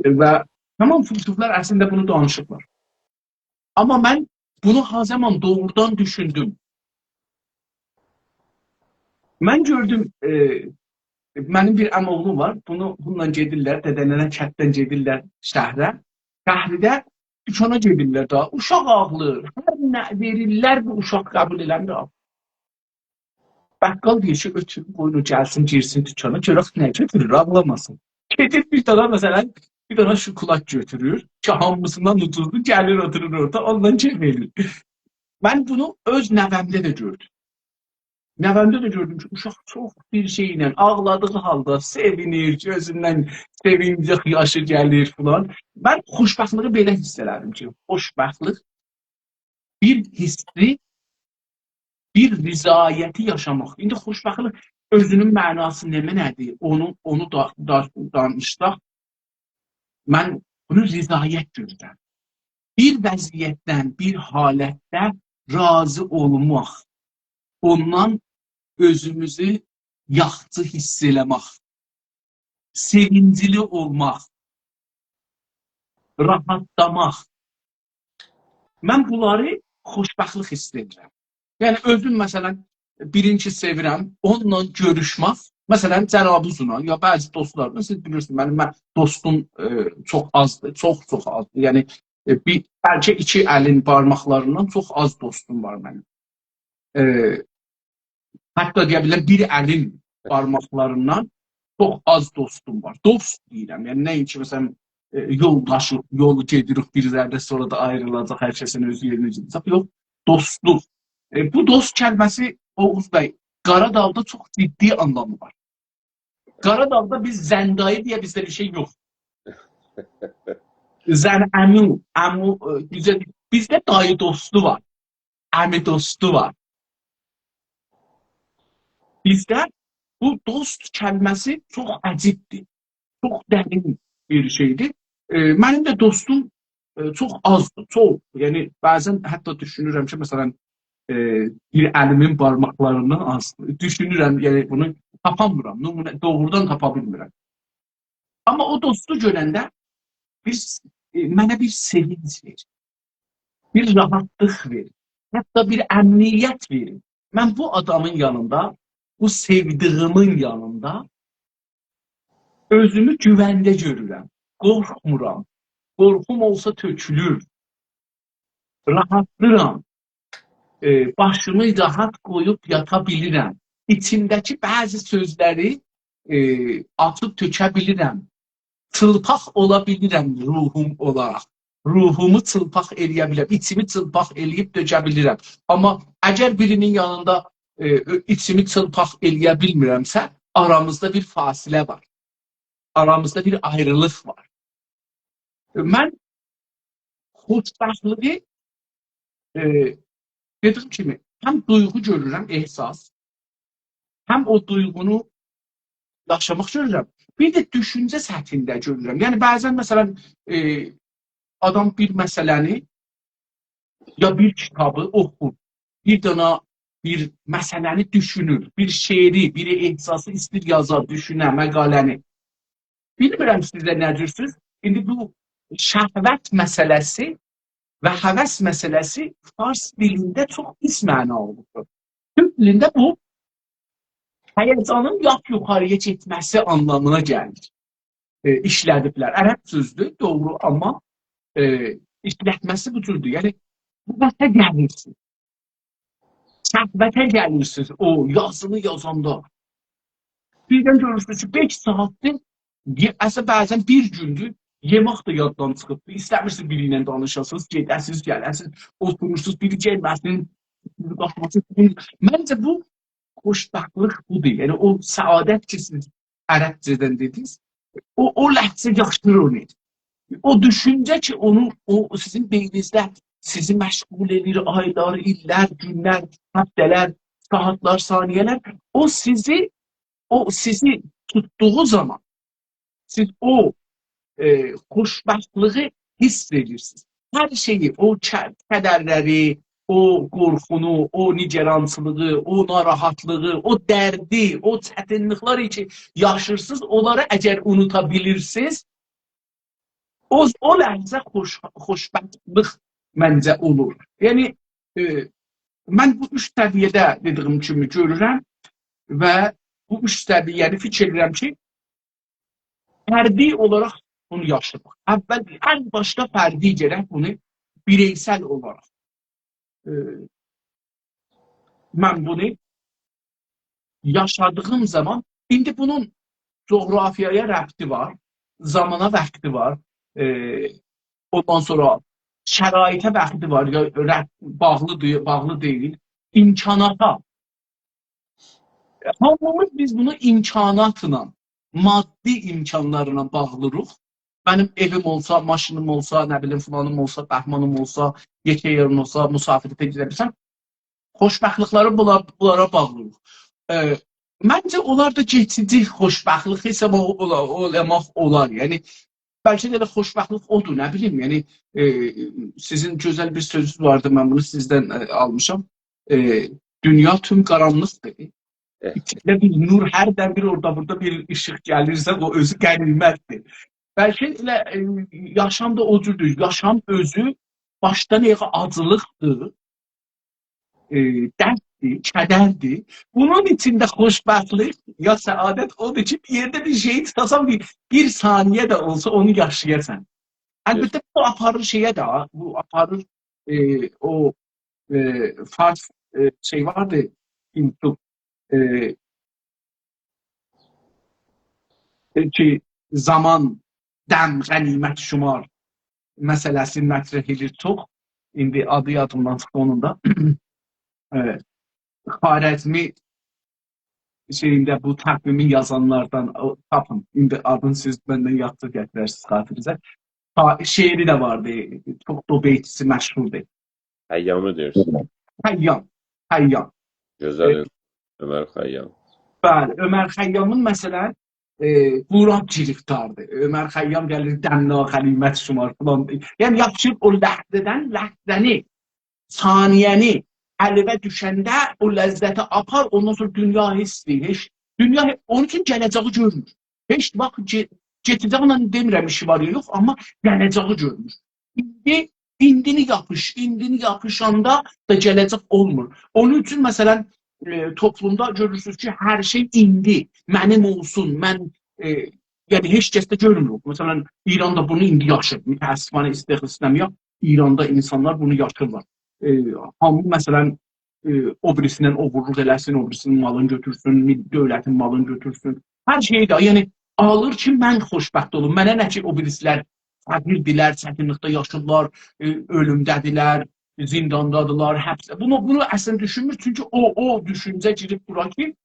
ائ، و تامام فیلسوفلار اصلینده بونو دانیشیبلار. آمما من بونو ها زامان دوغرودان دوشوندوم. من گؤردوم، ائ، منیم بیر عم‌اوغلوم وار. بونو، بونونلا گئدیرلر، دده‌ننه کنددن گئدیرلر شهره. شهرده دوکانا گئدیرلر دا. اوشاق آغلاییر. هر نه وئریرلر، بو اوشاق قبول ائله‌میر، آغلاییر. بقال دئییر کی، اؤتور، قویون او گلسین، گیرسین دوکانا، گؤرک نه گؤتورور، آغلاماسین. گئدیر بیر دنه، مثلا، بیر دنه شوکولات گؤتورور کی، هامیسیندان اوجوزدور، گلیر، اوتورور اورادا، اوندان کئف ائله‌ییر. من بونو اؤز نوه‌مده ده گؤردوم. نوه‌مده ده گؤردوم کی، اوشاق چوخ بیر شئیله، آغلادیغی حالدا سئوینیر، گؤزوندن سئوینجک یاشی گلیر فلان. من خوشبختلیگی بئله حیس ائله‌دیم کی، خوشبختلیک بیر حیسی، بیر رضایتی یاشاماق. ایندی خوشبختلیک اؤزونون معناسی نمنه‌دیر؟ اونو، اونو دا، دا، دانیشساق، من بونو رضایت گؤرورم. بیر وضعیتدن، بیر حالتده راضی اولماق، اوندان اؤزوموزو یاخشی حیس ائله‌مک، سئوینجلی اولماق، راحاتلاماق. من بونلاری خوشبختلیک حیس ائدیرم. یعنی اؤزوم، مثلا، بیرینی کی سئویرم، اونونلا گؤروشمک، مثلا، جنابینیزلا یا بعضی دوستلارلا، سیز بیلیرسینیز، منیم، من دوستوم، ائ، چوخ آزدیر، چوخ، چوخ آزدیر. یعنی، ائ، بیر، بلکه ایکی الین بارماقلاریندان چوخ آز دوستوم وار منیم. ائ، حتی دئیه بیلرم، بیر الین بارماقلاریندان چوخ آز دوستوم وار. دوست دئییرم، یعنی نه‌اینکی، مثلا، ائ، یولداشی، یولو گئدیریک بیر یئرده، سونرا دا آیریلاجاق، هر کسین اؤز یئرینه گئده‌جک. یوخ، دوستلوق. ائ، بو دوست کلمه‌سی، اوغوز بی، قاراداغدا چوخ جدی آنلامی وار. قاراداغدا بیز زن دایی دئیه بیزده بیر شئی یوخ. زن عمو، عمو، ائ، بیزده، بیزده دایی دوستو وار. عمی دوستو وار. بیزده بو دوست کلمه‌سی چوخ عجیبدیر. چوخ درین بیر شئیدیر. ائ، منیم ده دوستوم، ائ، چوخ آزدیر، چوخ. یعنی، بعضا حتی دوشونورم کی، مثلا، ائ، بیر الیمین بارماقلاریندان آزدیر. دوشونورم، یعنی، بونو تاپامیرام. نمونه، دوغرودان تاپا بیلمیرم. آمما او دوستو گؤرنده بیر، ائ، منه بیر سئوینج وئریر. بیر راحاتلیق وئریر. حتی بیر امنیت وئریر. من بو آدامین یانیندا، بو سئودیگیمین یانیندا اؤزومو گوونده گؤرورم. قورخمورام. قورخوم اولسا تؤکولور. راحاتلیرام. ائ، باشیمی راحات قویوب یاتا بیلیرم. ایچیمده‌کی بعضی سؤزلری، ائ، آچیب تؤکه بیلیرم. چیلپاق اولا بیلیرم روحوم اولاراق. روحومو چیلپاق ائله‌یه بیلیرم. ایچیمی چیلپاق ائله‌ییب تؤکه بیلیرم. آمما اگر بیرینین یانیندا، ائ، اؤ-، ایچیمی چیلپاق ائله‌یه بیلمیرمسه، آرامیزدا بیر فاصله وار. آرامیزدا بیر آیریلیق وار. من خوشبختلیگی، ائ، دئدیگیم کیمی، هم دویغو گؤرورم، احساس، هم او دویغونو یاشاماق گؤرورم. بیر ده دوشونجه سطحینده گؤرورم. یعنی، بعضا، مثلا، ائ، آدام بیر مسئله‌نی، یا بیر کیتابی اوخور، بیر دنه بیر مسئله‌نی دوشونور، بیر شعری، بیر احساسی ایسته‌ییر یازا، دوشونه، مقاله‌نی. بیلمیرم سیز ده نه جورسوز. ایندی بو شهوت مسئله‌سی و هوس مسئله‌سی فارس دیلینده چوخ پیس معنا اولوبدور. تورک دیلینده بو هیجانین لاپ یوخاری‌یا گئتمه‌سی آنلامینا گلیر. ائ، ایشله‌دیبلر. عرب سؤزدور، دوغرو، آمما، ائ، ایشلتمه‌سی بو جوردور. یعنی، هوسه گلیرسینیز. شهوته گلیرسینیز او یازینی یازاندا. بیردن گؤرورسونوز کی، بئش ساعاتدیر، یئ-، اصلینده بعضا بیر گوندور، یئمک ده یاددان چیخیبدیر. ایسته‌میرسینیز بیری ایله دانیشاسینیز، گئده‌سینیز، گله‌سینیز، اوتورورسونوز، بیری گلمه‌سین، سیزی باخماسین. منجه بو خوشبختلیک بودور. یعنی او سعادت کی، سیز عربجه‌دن دئدینیز، او، او لحظه یاشیر اونو. او دوشونجه کی، اونو، او سیزین بئینینیزده سیزی مشغول ائدیر، آیلار، ایللر، گونلر، هفته‌لر، ساعاتلار، ثانیه‌لر، او سیزی، او سیزی توتدوغو زامان سیز او، ائ، خوشبختلیگی حیس ائدیرسینیز. هر شئیی، او ک-، کدرلری، او قورخونو، او نگرانچیلیغی، او ناراحاتلیغی، او دردی، او چتینلیکلری کی یاشیرسینیز، اونلاری اگر اونودا بیلیرسینیز، او، او لحظه خوش-، خوشبختلیک منجه اولور. یعنی، ائ، من بو اوچ سویه‌ده، دئدیگیم کیمی، گؤرورم و بو اوچ سویه‌نی فیکیر ائدیرم کی، فردی اولاراق بونو یاشیماق. اول، ان باشدا فردی گرک بونو بیرئیسل اولاراق، ائ، من بونو یاشادیغیم زامان، ایندی بونون جغرافیایا ربطی وار، زامانا وقتی وار، ائ، اوندان سونرا شرایطه وقتی وار، یا رب-، باغلی دئییل، باغلی دئییل، امکاناتا. هامیمیز بیز بونو امکاناتلا، مادی امکانلارلا باغلیریق. منیم ائویم اولسا، ماشینیم اولسا، نه بیلیم، فلانیم اولسا، بهمانیم اولسا، یئکه یئریم اولسا، مسافرته گئده بیلسم، خوشبختلیکلری بونلار، بونلارا باغلیریق. ائ، منجه، اونلار دا کئچیجی خوشبختلیک حساب او-، اولا-، اولماق اولار. یعنی، بلکه ده ائله خوشبختلیک اودور، نه بیلیم، یعنی، ائ، سیزین گؤزل بیر سؤزونوز واردی، من بونو سیزدن، ائ، آلمیشام. ائ، دونیا توم قارانلیقدیر. ائه. ایچینده بیر نور، هردن بیر اورادا بورادا بیر ایشیق گلیرسه، او اؤزو غنیمتدیر. بلکه ائله، ائ، یاشام دا او جوردور. یاشام اؤزو باشدان آیاغا آجیلیقدیر، ائ، درددیر، کدردیر. بونون ایچینده خوشبختلیک یا سعادت اودور کی، بیر یئرده بیر شئیی توتاسان، بیر، بیر ثانیه ده اولسا اونو یاشایاسان. البته، بو آپاریر شئیه ده، بو آپاریر، ائ، او، ائ، فارس، ائ، شئی واردی، یوتیوب، ائ، ائ، کی، زامان، دم، غنیمت شمار مسئله‌سینی مطرح ائدیر چوخ. ایندی آدی یادیمدان چیخدی اونون دا. ائ، خوارزمی شئیینده بو تقویمی یازانلاردان، او، تاپین. ایندی آدینی سیز مندن یاخشی گتیررسینیز خاطرینیزه. شا-، شعری ده واردی، چوخ دو بیتیسی مشهوردور. خیامی دئییرسن؟ خیام، خیام. گؤزل، ائ، عمر خیام. بلی، عمر خیامین، مثلا، ائ، بورا گرفتاردیر. عمر خیام گلیر، «دم ناغنیمت شمار» فلان. یعنی، یاپیشیر او لحظه‌دن، لحظه‌نی، ثانیه‌نی، الیوه دوشنده او لذتی آپار، اوندان سونرا دونیا هئچ دئییل، هئچ. دونیا هئ-، اونون اوچون گله‌جه‌یی گؤرمور. هئچ واخت گئ-، گئچه‌جکله دئمیرم ایشی وار یا یوخ، آمما گله‌جه‌یی گؤرمور. ایندی، ایندینی یاپیش، ایندینی یاپیشاندا دا گله‌جک اولمور. اونون اوچون، مثلا، ائ، توپلومدا گؤرورسونوز کی، هر شئی ایندی، منیم اولسون، من، ائ، یعنی، هئچ کس ده گؤرمور. مثلا، ایران دا بونو ایندی یاشیر. متأسفانه، ایستر ایسته‌مه‌یک، ایراندا اینسانلار بونو یاشیرلار. ائ، هامی، مثلا، ائ، او بیریسیندن اوغورلوق ائله‌سین، او بیریسی‌نین مالینی گؤتورسون، میل-، دؤولتین مالینی گؤتورسون. هر شئیی ده، یعنی، آلیر کی، من خوشبخت اولوم. منه نه کی، او بیریسیلر فقیردیلر، چتینلیکده یاشیرلار، ائ، اؤلومده‌دیرلر، زینداندادیلار، حبس. بونو، بونو اصلینده دوشونمور، چونکی او، او دوشونجه گیریب بورا کی،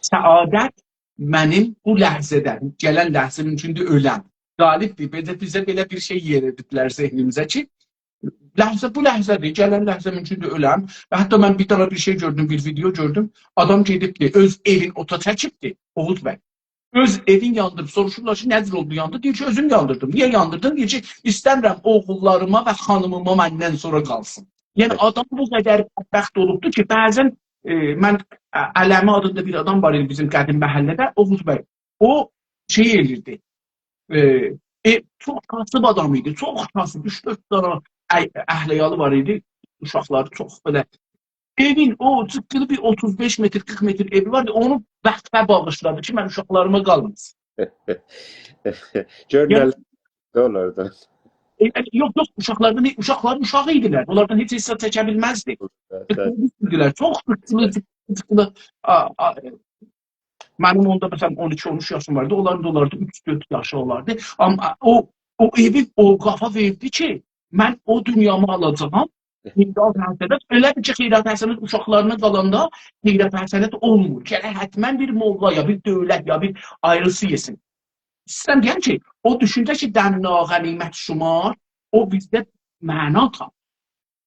سعادت منیم بو لحظه‌ده، گلن لحظه مومکوندور اؤلم. غالبدیر، بیزه، بیزه بئله بیر شئی یئریدیبلر ذهنیمیزه کی، لحظه بو لحظه‌دیر، گلن لحظه مومکوندور اؤلم. و حتی من بیر دنه بیر شئی گؤردوم، بیر ویدئو گؤردوم. آدام گئدیبدی، اؤز ائوین اوتا چکیبدی، اوغوز بی. اؤز ائوین یاندیریب، سوروشورلار کی، نه جور اولدو، یاندی؟ دئییر کی، اؤزوم یاندیردیم. نییه یاندیردین؟ دئییر کی، ایسته‌میرم اوغوللاریما و خانیمیما مندن سونرا قالسین. یعنی، ائوت. آدام بو قدر بدبخت اولوبدور کی، بعضا، ائ، من، ا-، علمی آدیندا بیر آدام وار ایدی بیزیم قدیم محله‌ده، اوغوز بی. او شئی ائلیردی. ائ، ائ، چوخ کاسیب آدام ایدی، چوخ کاسیب، اوچ-دؤرد دنه ا-، اهل عیالی وار ایدی، اوشاقلاری چوخ بئله. ائوین او جیققیلی بیر اوتوز بئش متر، قیرخ متر ائوی واردی، اونو وقفه باغیشلادی کی، من اوشاقلاریما قالماسین. گؤر یعنی، نه اولار دا. ائ، ائ، یوخ، یوخ، اوشاقلاردان، اوشاقلارین اوشاغی ایدیلر. اونلاردان هئچ حساب چکه بیلمزدی. بلی، بلی. چوخ قورخونجلو، چوخ قورخونجلو، چوخ قورخونجلو، آ، آ، منیم اوندا، مثلا، اون ایکی، اون اوچ یاشیم واردی. اونلارین دا اولاردی اوچ-دؤرد یاشی اولاردی. آمما او، او ائوی اوقافا وئردی کی، من او دونیامی آلاجاغام. خیرات حسنات، ائله بیل کی، خیرات حسنات اوشاقلارینا قالاندا خیرات حسنات اولمور. گرک حتما بیر موللا یا بیر دؤولت یا بیر آیریسی یئسین. ایسته‌ییرم دئیم کی، او دوشونجه کی، «دم ناغنیمت شمار»، او بیزده معنا تاپیر.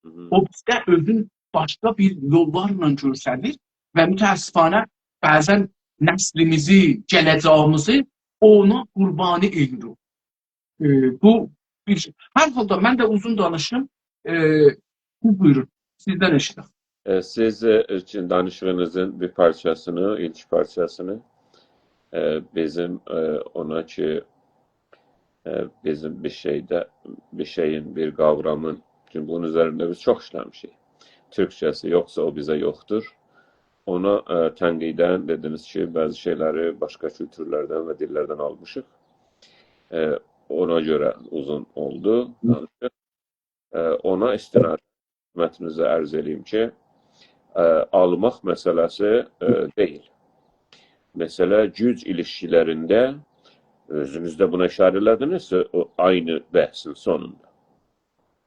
هی هی. او بیزده اؤزون باشقا بیر یوللارلا گؤستریر و متأسفانه بعضا نسلیمیزی، گله‌جه‌ییمیزی اونا قوربانی ائدیریک. ائ، بو بیر شئی. هر حالدا من ده اوزون دانیشدیم. ائ، بو، بویورون. سیزدن ائشیدک. ائ، سیز، ائ، اوچون دانیشیغینیزین بیر پارچاسینی، ایلک پارچاسینی، ائ، بیزیم، ائ، اونا کی، ائ، بیزیم بیر شئیده، بیر شئیین، بیر قاورامین، چونکی بونون اوزرینده بیز چوخ ایشله‌میشیک. تورکجه‌سی یوخسا او بیزه یوخدور. اونا، ائ، تنقیداً دئدینیز کی، بعضی شئیلری باشقا کولتورلردن و دیللردن آلمیشیق. ائ، اونا گؤره اوزون اولدو. ائ، اونا استناداً خدمتینیزه عرض ائله‌ییم کی، ائ، آلماق مسئله‌سی، ائ، دئییل. مسئله گوج ایلیشکیلرینده، اؤزونوز ده بونا اشاره ائله‌دینیز، او عینی بحثین سونوندا.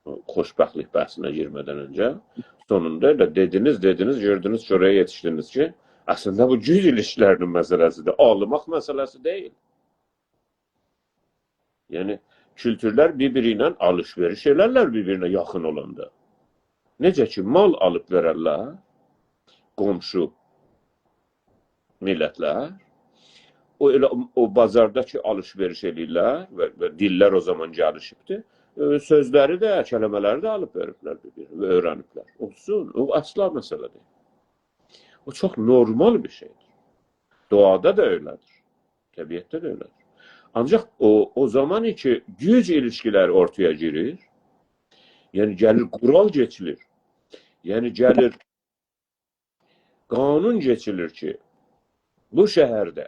او خوشبختلیک بحثینه گیرمه‌دن اؤنجه، سونوندا ائله دئدینیز، دئدینیز، گؤردونوز کی، اورایا یئتیشدینیز کی، اصلینده بو گوج ایلیشکیلرینین مسئله‌سیدیر، آلماق مسئله‌سی دئییل. یعنی، کولتورلر بیر-بیری ایله آلیش-وئریش ائلرلر، بیر-بیرینه یاخین اولاندا. نئجه کی، مال آلیب وئررلر، قونشو میللتلر، او ائله او بازاردا کی، آلیش-وئریش ائله‌ییرلر و، و دیللر او زامان گلیشیبدیر، ائ، سؤزلری ده، کلمه‌لری ده آلیب وئریبلر بیر-بیرینه و اؤیرنیبلر. اولسون، او اصلا مسئله دئییل. او چوخ نورمال بیر شئیدیر. دوغادا دا ائله‌دیر. طبیعتده ده ائله‌دیر. آنجاق او، او زامان کی، گوج ایلیشکیلری اورتایا گیریر، یعنی گلیر قورال کئچیلیر، یعنی گلیر قانون کئچیلیر کی، بو شهرده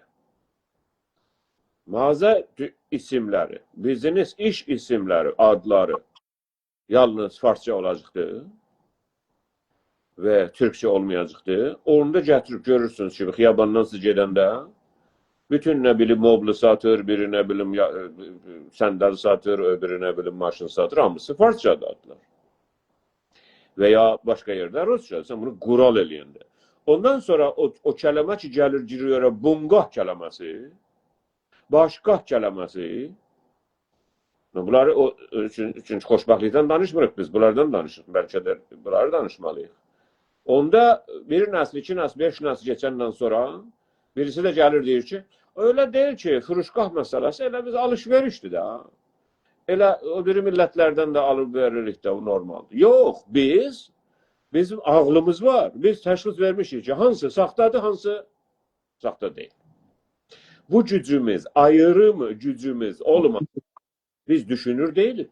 مغازه دو-، ایسیملری، بیزنس ایش ایسیملری، آدلاری یالنیز فارسجا اولاجاقدیر و تورکجه اولمایاجاقدیر. اونو دا گتیریب گؤرورسونوز کی، خیاباندان سیز گئدنده بوتون، نه بیلیم، مبل ساتیر، بیری، نه بیلیم، یا-، صندل ساتیر، اؤبورو، نه بیلیم، ماشین ساتیر، هامیسی فارسجادیر آدلار. و یا باشقا یئرده روسجا، سن بونو قورال ائله‌ینده. اوندان سونرا او، او کلمه کی، گلیر، گیریر اورا، بنگاه کلمه‌سی، باشگاه کلمه‌سی. بونلاری او، چون-، چونکی خوشبختلیکدن دانیشمیریق بیز، بونلاردان دانیشیریق. بلکه ده بونلاری دانیشمالی‌ییق. اوندا بیر نسل، ایکی نسل، بئش نسل کئچندن سونرا بیریسی ده گلیر دئییر کی، «ائله دئییل کی، فروشگاه مسئله‌سی ائله بیز آلیش-وئریشدیر ده. ائله او بیری میللتلردن ده آلیب وئریریک ده، بو نورمالدیر.» یوخ، بیز، بیزیم عاغلیمیز وار. بیز تشخیص وئرمیشیک کی، هانسی ساختادیر، هانسی ساختا دئییل. بو گوجوموز، آیریمی گوجوموز اولماسا، بیز دوشونور دئییلیک.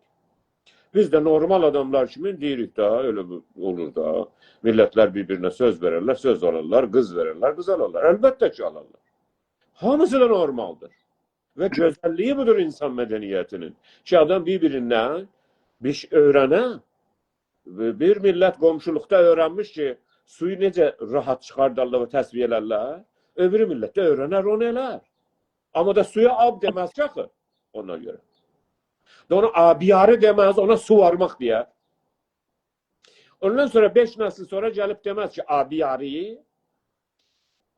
بیز ده نورمال آداملار کیمی دئییریک ده، ائله بو اولور دا. میللتلر بیر-بیرینه سؤز وئررلر، سؤز آلارلار، قیز وئررلر، قیز آلارلار. البته کی، آلارلار. هامیسی دا نورمالدیر. و گؤزللیگی بودور اینسان مدنیتینین. کی، آدام بیر-بیریندن بیر شئی اؤیرنه. بیر میللت قونشولوقدا اؤیرنمیش کی، سویو نئجه راحت چیخاردارلار و تصفیه ائلرلر، اؤبورو میللت ده اؤیرنر، اونو ائلر. آمما دا سویا آب دئمز کی، آخی، اونا گؤره. دا اونا آبیاری دئمز، اونا سووارماق دئیر. اوندان سونرا بئش نسل سونرا گلیب دئمز کی، آبیاری.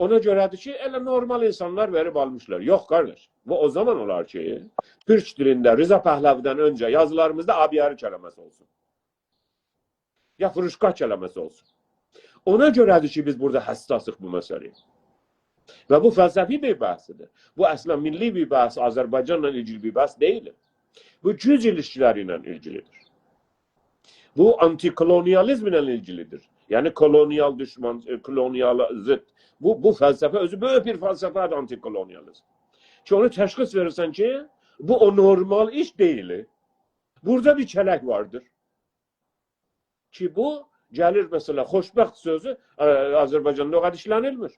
اونا گؤره‌دیر کی، ائله نورمال اینسانلار وئریب آلمیشلار. یوخ، قارداش، بو او زامان اولار کی، تورک دیلینده رضا پهلوی‌دن اؤنجه یازیلاریمیزدا آبیاری کلمه‌سی اولسون. یا فروشگاه کلمه‌سی اولسون. اونا گؤره‌دیر کی، بیز بورادا حساسیق بو مسئله‌یه. و بو فلسفی بیر بحثدیر. بو اصلا میللی بیر بحث، آذربایجانلا ایلگیلی بیر بحث دئییل. بو گوج ایلیشکیلری ایله ایلگیلیدیر. بو آنتی‌کولونیالیزم ایله ایلگیلیدیر. یعنی کولونیال دوشمان، ائ، کولونیالا ضد. بو، بو فلسفه اؤزو بؤیوک بیر فلسفه‌دیر، آنتی‌کولونیالیزم. کی، اونو تشخیص وئریرسن کی، بو او نورمال ایش دئییل. بورادا بیر کلک واردیر. کی، بو گلیر، مثلا، خوشبخت سؤزو، ائ، آذربایجاندا او قدر ایشله‌نیلمیر.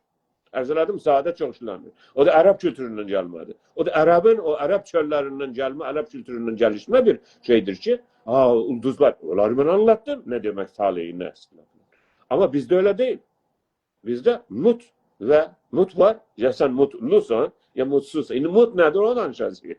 عرض ائله‌دیم، ساده چوخ ایشله‌نیلمیر. او دا عرب کولتوروندن گلمه‌دی. او دا عربین، او عرب چؤللریندن گلمه، عرب کولتوروندن گلیشمه بیر شئیدیر کی، ها، اولدوزلار، اونلاری من آنلاتدیم، نه دئمک طالعی، نه اصلینده. آمما بیزده ائله دئییل. بیزده موت و موت وار، یا سن موتلوسان، یا موتسوزسان. ایندی موت نه‌دیر، اونو دانیشاجاغیق.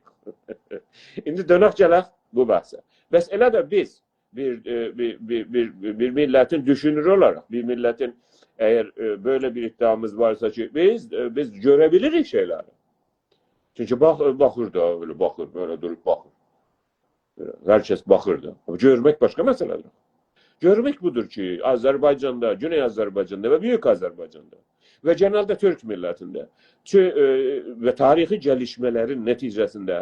ایندی دؤنک گلک بو بحثه. بس ائله ده بیز بیر، ائ، بیر، بیر، بیر، بیر میللتین دوشونوری اولاراق، بیر میللتین، اگر، ائ، بئله بیر ادعامیز وارسا کی، بیز، ائ، بیز گؤره بیلیریک شئیلری. چونکی باخ-، باخیر دا، بئله باخیر، بئله دوروب باخیر. هر کس باخیر دا. آمما گؤرمک باشقا مسئله‌دیر. گؤرمک بودور کی، آذربایجاندا، گونئی آذربایجاندا و بؤیوک آذربایجاندا و گئنلده تورک میللتینده چو-، ائ، و تاریخی گلیشمه‌لرین نتیجه‌سینده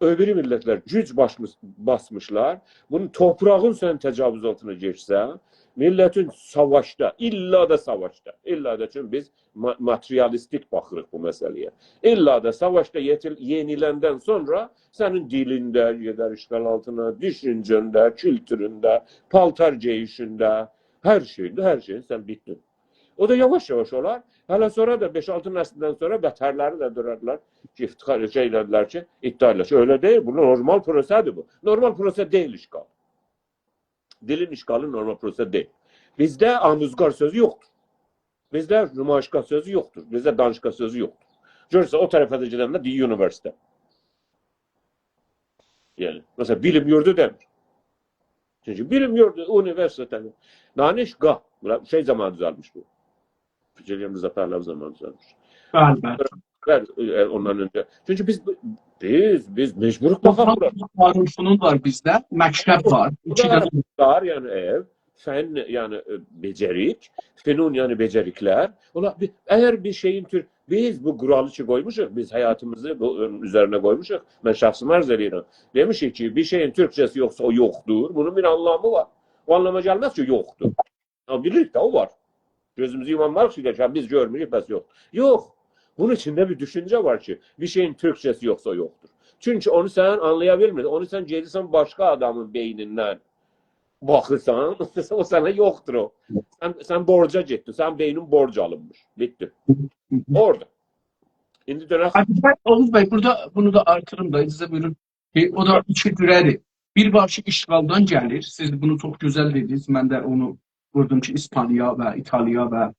او بیری میللتلر گوج باشمیش-، باسمیشلار. بونون توپراغین سن تجاوز آلتینا گئچسه، میللتین ساواشدا، ایللا دا ساواشدا، ایللا دا، چونکی بیز ما-، ماتریالیستیک باخیریق بو مسئله‌یه. ایللا دا ساواشدا یئتیل-، یئنیلندن سونرا سنین دیلین ده گئدر اشغال آلتینا، دوشونجه‌ن ده، کولتورون ده، پالتار گئییشین ده، هر شئیین ده، هر شئیین سن بیتدین. او دا یاواش-یاواش اولار. هله سونرا دا بئش-آلتی نسیلدن سونرا بترلری ده دورارلار کی، افتخار شئی ائله‌دیلر کی، ادعا ائدیرلر کی، ائله دئییل، بو نورمال پروسه‌دیر بو. نورمال پروسه دئییل اشغال. دیلین اشغالی نورمال پروسه دئییل. بیزده آموزگار سؤزو یوخدور. بیزده نمایشگاه سؤزو یوخدور. بیزده دانشگاه سؤزو یوخدور. گؤرورسن، او طرفه ده گئدنده دئییر اونیوئرسیتئت. یعنی، مثلا، بیلیم یوردو دئمیر. چونکی بیلیم یوردو، اونیوئرسیتئت. دانشگاه. بونلار شئی زامان دوزلمیش بو. فیکیر ائدیرم، رضا پهلوی زامان دوزلمیش. بلی، بلی. بلی، ائ، اوندان اؤنجه. چونکی بیز، بیز، بیز مجبوروق باخاق بورا. قانون فنون وار بیزده، مکتب وار. بو ایکی دا دنه. وار، یعنی، ائ، فن، یعنی، ائ، بئجریک، فنون، یعنی، بئجریکلر. اولا، بی-، اگر بیر شئیین تور-، بیز بو قورالی کی قویموشوق، بیز حیاتیمیزی بو، ائ، اوزرینه قویموشوق. من شخصیمی عرض ائدیرم. دئمیشیک کی، بیر شئیین تورکجه‌سی یوخسا، او یوخدور. بونون بیر آنلامی وار. او آنلاما گلمز کی، یوخدور. آمما بیلیریک ده، او وار. گؤزوموزو یومانماریق کی، گلک، هه، بیز گؤرموروک، بس یوخ. یوخ. بونون ایچینده بیر دوشونجه وار کی، بیر شئیین تورکجه‌سی یوخسا، او یوخدور. چونکی اونو سن آنلایا بیلمیرسن. اونو سن گئدیرسن باشقا آدامین بئینیندن باخیرسان، او سنه یوخدور او. سن، سن بورجا گئتدین، سنین بئینین بورج آلینمیش. بیتدی. اورادا. ایندی دؤنک. هه، بیر ده، اوغوز بی، بورادا بونو دا آرتیریم دا، اجازه بویورون. بیر، او دا ایکی جوره‌دیر. بیر وار کی، اشغالدان گلیر. سیز بونو چوخ گؤزل دئدینیز. من ده اونو ووردوم کی، ایسپانیا و ایتالیا و، ائ،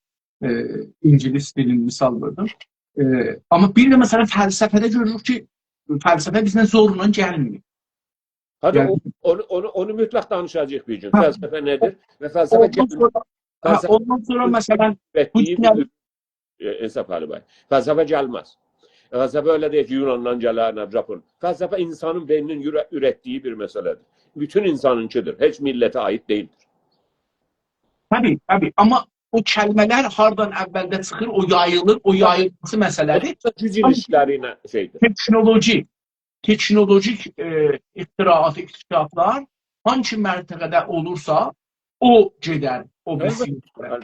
اینگیلیس دیلینی مثال ووردوم. ائ، آمما بیر ده، مثلا، فلسفه‌ده گؤروروک کی، فلسفه بیزدن زورلا گلمیر. هادی، یعنی او-، اونو، اونو، اونو مطلق دانیشاجاغیق بیر گون. هه. فلسفه نه‌دیر و فلسفه اوندان گلمز. سونرا، هه، فلسفه اوندان سونرا، مثلا، بو اوتمه‌ییب گل- ائ، انصاف علی بی. فلسفه گلمز. فلسفه ائله دئییل کی، یوناندان گلر، نه ژاپون. فلسفه اینسانین بئینینین اوره-، اورتدیگی بیر مسئله‌دیر. بوتون اینسانینکیدیر. هئچ میللته عایید دئییلدیر. طبیعی، طبیعی. آمما او کلمه‌لر هاردان اولده چیخیر، او یاییلیر، او یاییلماسی مسئله‌دیر. او دا گوج ایلیشکیلری ایله شئیدیر. تکنولوژی، تکنولوژیک، ائ، اختراعات، اکتشافلار هانسی منطقه‌ده اولورسا، او گئدر، او البته. بیریسی یئره.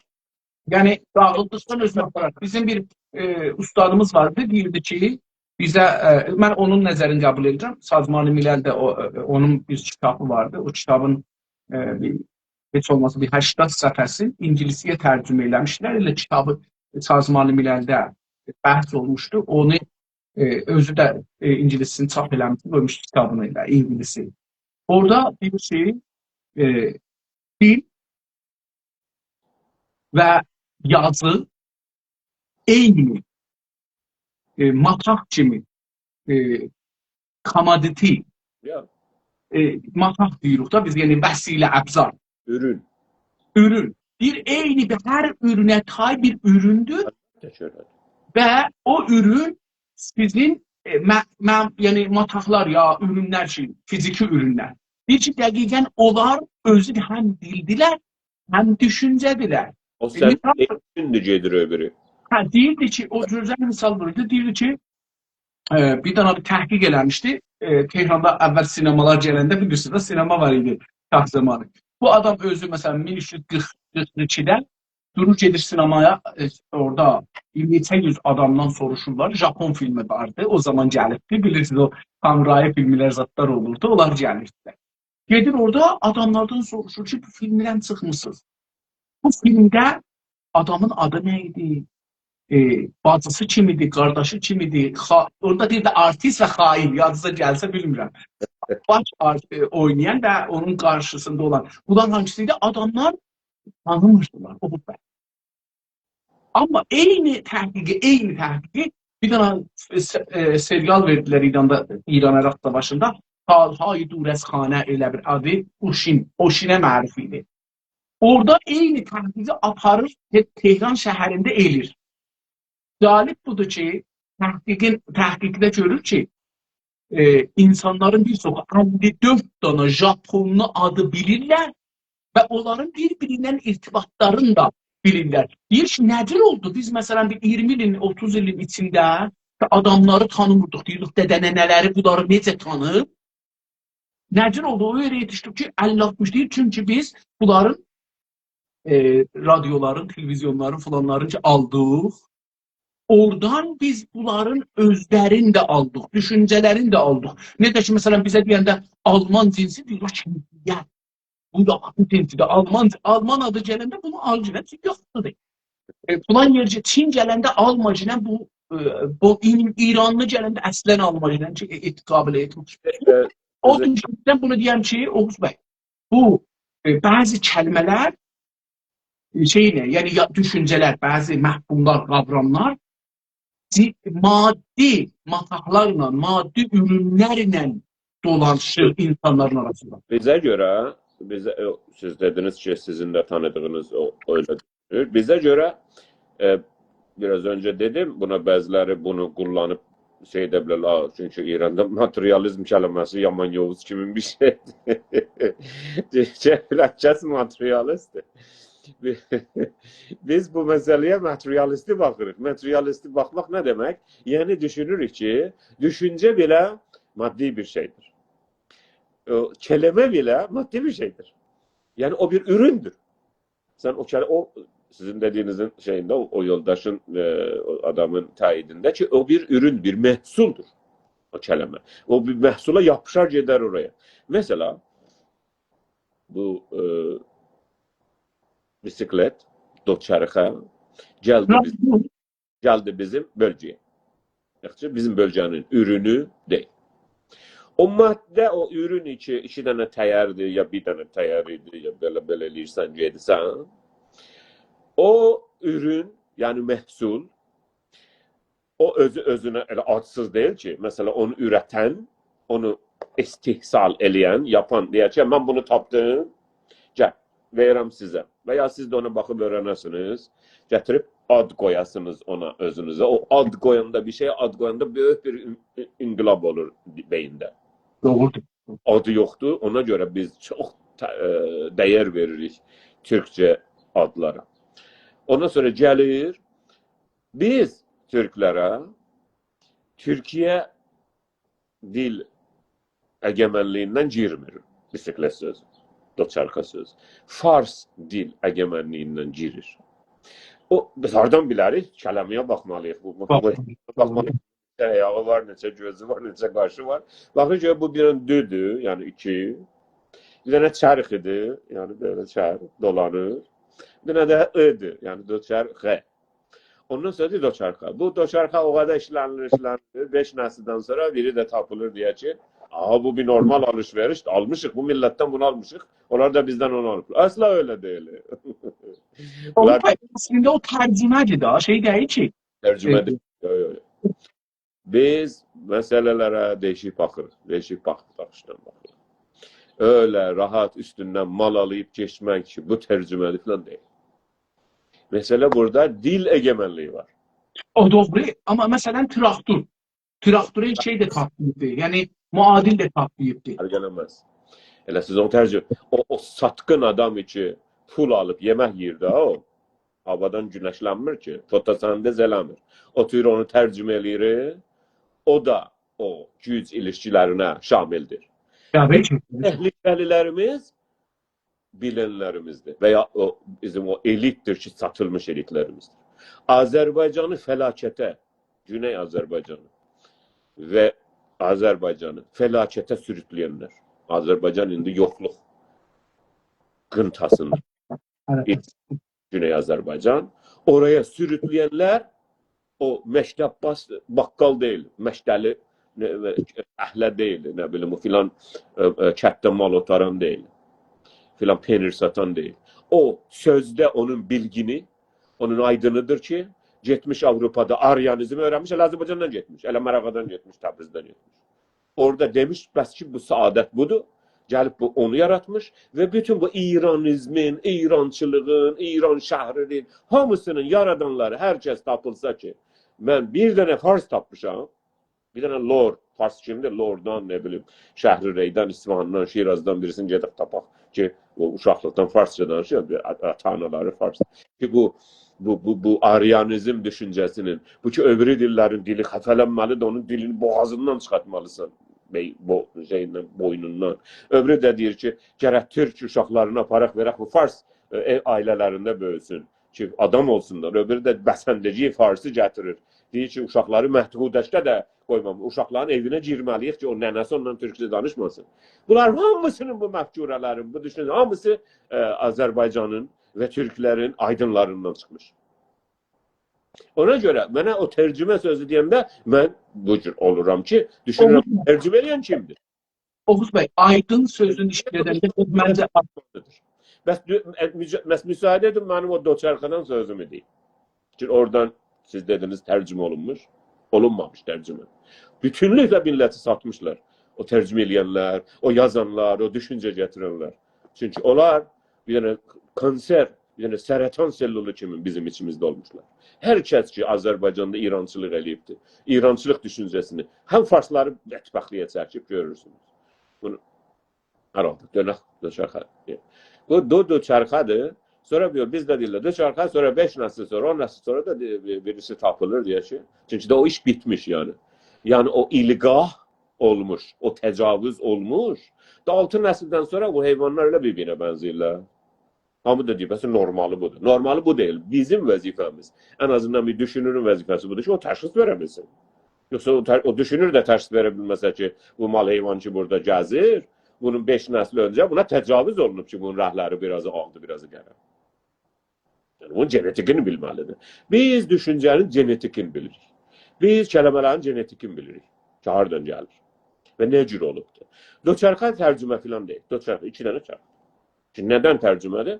یعنی، داغیلدیقدان اؤزونه آپارار. بیزیم بیر، ائ، اوستادیمیز واردی، دئییردی کی، بیزه، ائ، من اونون نظرینی قبول ائدیرم. سازمان مللده او، ائ، اونون بیر کیتابی واردی. او کیتابین، ائ، بیر، هئچ اولماسا بیر هشتاد صفحه‌سی اینگیلیسجه‌یه ترجمه ائله‌میشدیلر. ائله کیتابی سازمان مللده بحث اولموشدو. اونو، ائ، اؤزو ده، ائ، اینگیلیسجه‌سینی چاپ ائله‌میشدی، قویموشدو کیتابینی ائله، اینگیلیسی. اورادا دئییر کی، ائ، دیل و یازی عینی، ائ، ماتاق کیمی، ائ، commodity، یا، ائ، ماتاق دئییریک دا بیز، یعنی وسیله، ابزار، اورون. اورون. بیر عینی بیر هر اورونه تای بیر اوروندور تکرار. و او اورون سیزین، ائ، مه-، مه-، یعنی ماتاقلار یا اورونلر کی، فیزیکی اورونلر. دئییر کی، دقیقا اونلار اؤزو ده هم دیلدیلر، هم دوشونجه‌دیلر. او ائ، سن مثال اوچوندور گئدیر او بیری. هه، دئییردی کی، او گؤزل مثال ووروردو. دئییردی کی، ائ، بیر دنه بیر تحقیق ائله‌میشدی. ائ، تهراندا اول سینمالار گلنده، بیلیرسینیز ده، سینما وار ایدی شاه زامانی. بو آدام اؤزو، مثلا، مین اوچ یوز قیرخ، قیرخ ایکیده دورور، گئدیر سینمایا، ائ، اورادا نئچه یوز آدامدان سوروشورلار. ژاپون فیلمی واردی، او زامان گلیبدی. بیلیرسینیز، او سامورایی فیلملر، زادلار اولوردو، اونلار گلیردیلر. گئدیر اورادا آداملاردان سوروشور کی، بو فیلمدن چیخمیسینیز. بو فیلمده آدامین آدی نه ایدی؟ ائ، باجیسی کیم ایدی، قارداشی کیم ایدی؟ خا-، اورادا دئییردی آرتیست و خائن، یادینیزا گلسه بیلمیرم. باش آر-، ائ، اوینایان و اونون قارشیسیندا اولان. بونلار هانسیسی ایدی؟ آداملار تانیمیردیلار، او بو. آمما عینی تحقیقی، عینی تحقیقی بیر دنه س-، ائ، سریال وئردیلر ایراندا، ایران-عراق ساواشیندا. سال‌های دور از خانه، ائله بیر آدی، اوشین، اوشینه معروف ایدی. اورادا عینی تحقیقی آپاریر، ته-، تهران شهرینده ائله‌ییر. جالب بودور کی، تحقیقین، تحقیقده گؤرور کی، ائ، اینسانلارین بیر چوخو اللی دؤرد دنه ژاپونلو آدی بیلیرلر و اونلارین بیر-بیریندن ارتباطلارینی دا بیلیرلر. دئییر کی، نه جور اولدو؟ بیز، مثلا، بیر اییرمی ایلین، اوتوز ایلین ایچینده آداملاری تانیمیردیق. دئییردیک، دده-ننه‌لری بونلاری نئجه تانیر؟ نه جور اولدو؟ او یئره یئتیشدیک کی، اللی آلتمیش، دئییر، چونکی بیز بونلارین، ائ، رادیولارین، تلویزیونلارین، فلانلارین کی آلدیق، اورادان بیز بونلارین اؤزلرینی ده آلدیق، دوشونجه‌لرینی ده آلدیق. نئجه کی، مثلا، بیزه دئینده آلمان جنسی، دئییریک کی، یا، بو دا بو جنسی‌دیر، آلمان، آلمان آدی گلنده بونو آل گلن یوخدور. ائ، فلان یئرده چین گلنده آلماگینن بو، ائ، بو این-، ایرانلی گلنده اصلاً آلماگینن کی، ائ، ائت-، قابل اعتماد. ائ، او اؤزو- دوشونجه‌دن بونو دئیم کی، اوغوز بی، بو، ائ، بعضی کلمه‌لر، ائ، شئیله، یعنی یا، دوشونجه‌لر، بعضی مفهوملار، قاوراملار جی-، مادی متاعلارلا، مادی اورونلرله دولانیشیر اینسانلارین آراسیندا. بیزه گؤره، بیزه، ائ، سیز دئدینیز کی، سیزین ده تانیدیغینیز او، ائله دوشونور. بیزه گؤره، ائ، بیر آز اؤنجه دئدیم، بونا بعضی‌لری بونو قوللانیب شئی ائده بیلر، «آ، چونکی ایراندا ماتریالیزم کلمه‌سی یامان یوووز کیمی بیر شئیدیر.» دئیه‌جک بیلر، «کس ماتریالیستدیر.» بیز بو مسئله‌یه ماتریالیستی باخیریق. ماتریالیستی باخماق نه دئمک؟ یعنی دوشونوروک کی، دوشونجه بئله مادی بیر شئیدیر. او کلمه بئله مادی بیر شئیدیر. یعنی او بیر اورون‌دور. سن او کل-، او سیزین دئدیگینیزین شئیینده، او، او یولداشین، ائ، او آدامین تأییدینده کی، او بیر اورون، بیر محصول‌دور او کلمه. او بیر محصولا یاپیشار، گئدر اورایا. مثلا، بو، ائ، بیسیکلت، دوچرخه گلدی بیز گلدی بیزیم بؤلگه‌یه. یاخشی، بیزیم بؤلگه‌نین اورونو دئییل. او ماده، او اورون کی، ایکی دنه تایردیر، یا بیر دنه تایر ایدی، یا بئله، بئله ائله‌ییرسن، گئدیرسن. او اورون، یعنی محصول، او اؤزو اؤزونه ائله آدسیز دئییل کی، مثلا، اونو اورتن، اونو استحصال ائله‌ین، یاپان دئیر کی، «من بونو تاپدیم، گل، وئریرم سیزه.» و یا سیز ده اونا باخیب اؤیره‌نه‌سینیز، گتیریب آد قویاسینیز اونا اؤزونوزه. او آد قویاندا، بیر شئیه آد قویاندا بؤیوک بیر ان-، ان-، انقلاب اولور بئیینده. دوغرودور. آدی یوخدور، اونا گؤره بیز چوخ ته-، ائ، دَیر وئریریک تورکجه آدلارا. اوندان سونرا گلیر، بیز تورکلره تورکیه دیل اگمنلیگیندن گیرمیر بیسیکلت سؤزو، دوچرخه سؤزو. فارس دیل اگمنلیگیندن گیریر. او، بیز هاردان بیلریک؟ کلمه‌یه باخمالی‌ییق. بو، بو، بو، باخمالی‌ییق. باخمالی‌ییق. نئچه آیاغی وار، نئچه گؤزو وار، نئچه قاشی وار. باخین کی، بو بیر دنه دودور، یعنی ایکی. بیر دنه چرخیدیر، یعنی بئله چرخ دولانیر. بیر دنه ده «ی»دیر، یعنی دوچرخه. اوندان سونرا دئییر دوچرخه. بو دوچرخه او قدر ایشله‌نیلیر، ایشله‌نیلیر. بئش نسیلدن سونرا بیری ده تاپیلیر، دئیر کی، «آها، بو بیر نورمال آلیش‌وئریشدیر، آلمیشیق، بو میللتدن بونو آلمیشیق، اونلار دا بیزدن اونو آلیبلار.» اصلا ائله دئییل. او بونلار تا-، اصلینده او ترجمه‌دیر ده، شئی دئییل کی. ترجمه‌دیر. یو، یو، یو. بیز مسئله‌لره دییشیک باخیریق، دییشیک باخیش، باخیشدان باخیریق. ائله راحت اوستوندن مال آلیب کئچمک کی، بو ترجمه‌دیر فلان دئییل. مسئله بورادا دیل اگمنلیگی وار. او دوغرو، آمما مثلا تراکتور. تراکتورا شئی ده تاپماییبدی، یعنی معادل ده تاپماییبدی. فرق ائله‌مز. ائله سیز اونو ترجمه، او، او ساتقین آدام کی، پول آلیب یئمک یئییر ده او. هاوادان گونشلنمیر کی، فوتوسنتز ائله‌میر. اوتورور اونو ترجمه ائله‌ییر، او دا او گوج ایلیشکیلرینه شاملدیر. طبیعی کی. تهلکه‌لی‌لریمیز بیلنلریمیزدیر و یا او، بیزیم او الیتدیر کی، ساتیلمیش الیتلریمیزدیر. آذربایجانی فلاکته، گونئی آذربایجانی و آذربایجانی فلاکته سوروکله‌ینلر. آذربایجان ایندی یوخلوق قینتاسیندا. آرادیر. گونئی آذربایجان. اورایا سوروکله‌ینلر او مشتی عباس بقال دئییل، مشتلی، نه، اهله دئییل، نه بیلیم، او فلان، ائ، ائ، کتده مال اوتاران دئییل، فلان پنیر ساتان دئییل. او سؤزده اونون بیلگینی، اونون آیدینیدیر کی، گئتمیش آوروپادا آریانیزم اؤیرنمیش، ائله آذربایجاندان گئتمیش، ائله ماراغادان گئتمیش، تبریزدن گئتمیش. اورادا دئمیش، «بس کی، بو سعادت بودور.» گلیب بو اونو یاراتمیش و بوتون بو ایرانیزمین، ایرانچیلیغین، ایرانشهری‌نین هامیسینین یارادانلاری، هر کس تاپیلسا کی، من بیر دنه فارس تاپمیشام، بیر دنه لور، فارس کیمدیر؟ لوردان، نه بیلیم، شهرری‌دن، اصفهاندان، شیرازدان بیریسینی گئدک تاپاق کی، او اوشاقلیقدان فارسجا دانیشیر، آتا-آنالاری فارس. کی، بو، بو، بو، بو آریانیزم دوشونجه‌سی‌نین، بو کی، او بیری دیللرین دیلی خفه‌لنمه‌لیدیر، اونون دیلینی بوغازیندان چیخارتمالیسان، بئی-، بو-، شئییندن، بوینوندان. او بیری ده دئییر کی، گرک تورک اوشاقلارینی آپاراق وئرک، بو فارس، ائ، ائو عائله‌لرینده بؤیوسون کی، آدام اولسونلار. او بیری ده بسندگی فارسی گتیریر. دئییر کی، اوشاقلاری مهدکودکده ده قویمام. اوشاقلارین ائوینه گیرمه‌لی‌ییک کی، او ننه‌سی اوننان تورکجه دانیشماسین. بونلار هامیسی‌نین، بو مفکوره‌لرین، بو دوشونجه هامیسی، ائ، آذربایجانین و تورکلرین آیدینلاریندان چیخمیش. اونا گؤره منه او ترجمه سؤزو دئینده من بو جور اولورام کی، دوشونورم، اوغوز بی، ترجمه ائله‌ین کیمدیر؟ اوغوز بی، آیدین سؤزون ایشله‌دنده منجه بس دو-، ائ، مجا-، بس مساعده ائدین، منیم او دوچرخه‌دن سؤزومو دئییم. چونکی اورادان سیز دئدینیز ترجمه اولونموش، اولونمامیش ترجمه. بوتونلوکله میللتی ساتمیشلار. او ترجمه ائله‌ینلر، او یازانلار، او دوشونجه گتیرنلر. چونکی اونلار بیر دنه کانسر، بیر دنه سرطان سلولو کیمی بیزیم ایچیمیزده اولموشلار. هر کس کی، آذربایجاندا ایرانچیلیق ائله‌ییبدیر، ایرانچیلیق دوشونجه‌سینی، هم فارسلاری بدبختلیگه چکیب گؤرورسونوز. بونو هر حالدا دؤنک دوچرخه. بو دو دوچرخه‌دیر. سونرا دئییر، بیزده دئییرلر دوچرخه، سونرا بئش نسیل سونرا، اون نسیل سونرا دا دئ-، بیر-، بیریسی تاپیلیر دئیک کی. چونکی ده او ایش بیتمیش یعنی. یعنی او ایلقاح اولموش، او تجاوز اولموش. دا آلتی نسیلدن سونرا بو حیوانلار ائله بیر-بیرینه بنزه‌ییرلر. هامی دا دئییر، «بس نورمالی بودور.» نورمالی بو دئییل. بیزیم وظیفه‌میز ان آزیندان بیر دوشونورون وظیفه‌سی بودور کی، او تشخیص وئره بیلسین. یوخسا او ته-، او دوشونور ده تشخیص وئره بیلمه‌سه کی، بو مال حیوان کی، بورادا گزیر، بونون بئش نسل اؤنجه بونا تجاوز اولونوب کی، بونون رنگلری بیر آزی آغدیر، بیر آزی قره. یعنی، بونون ژنتیکینی بیلمه‌لیدیر. بیز دوشونجه‌نین ژنتیکینی بیلیریک. بیز کلمه‌لرین ژنتیکینی بیلیریک. کی، هاردان گلیر و نه جور اولوبدور. دوچرخه ترجمه فلان دئییل. دوچرخه ایکی دنه چرخ. کی، ندن ترجمه‌دیر؟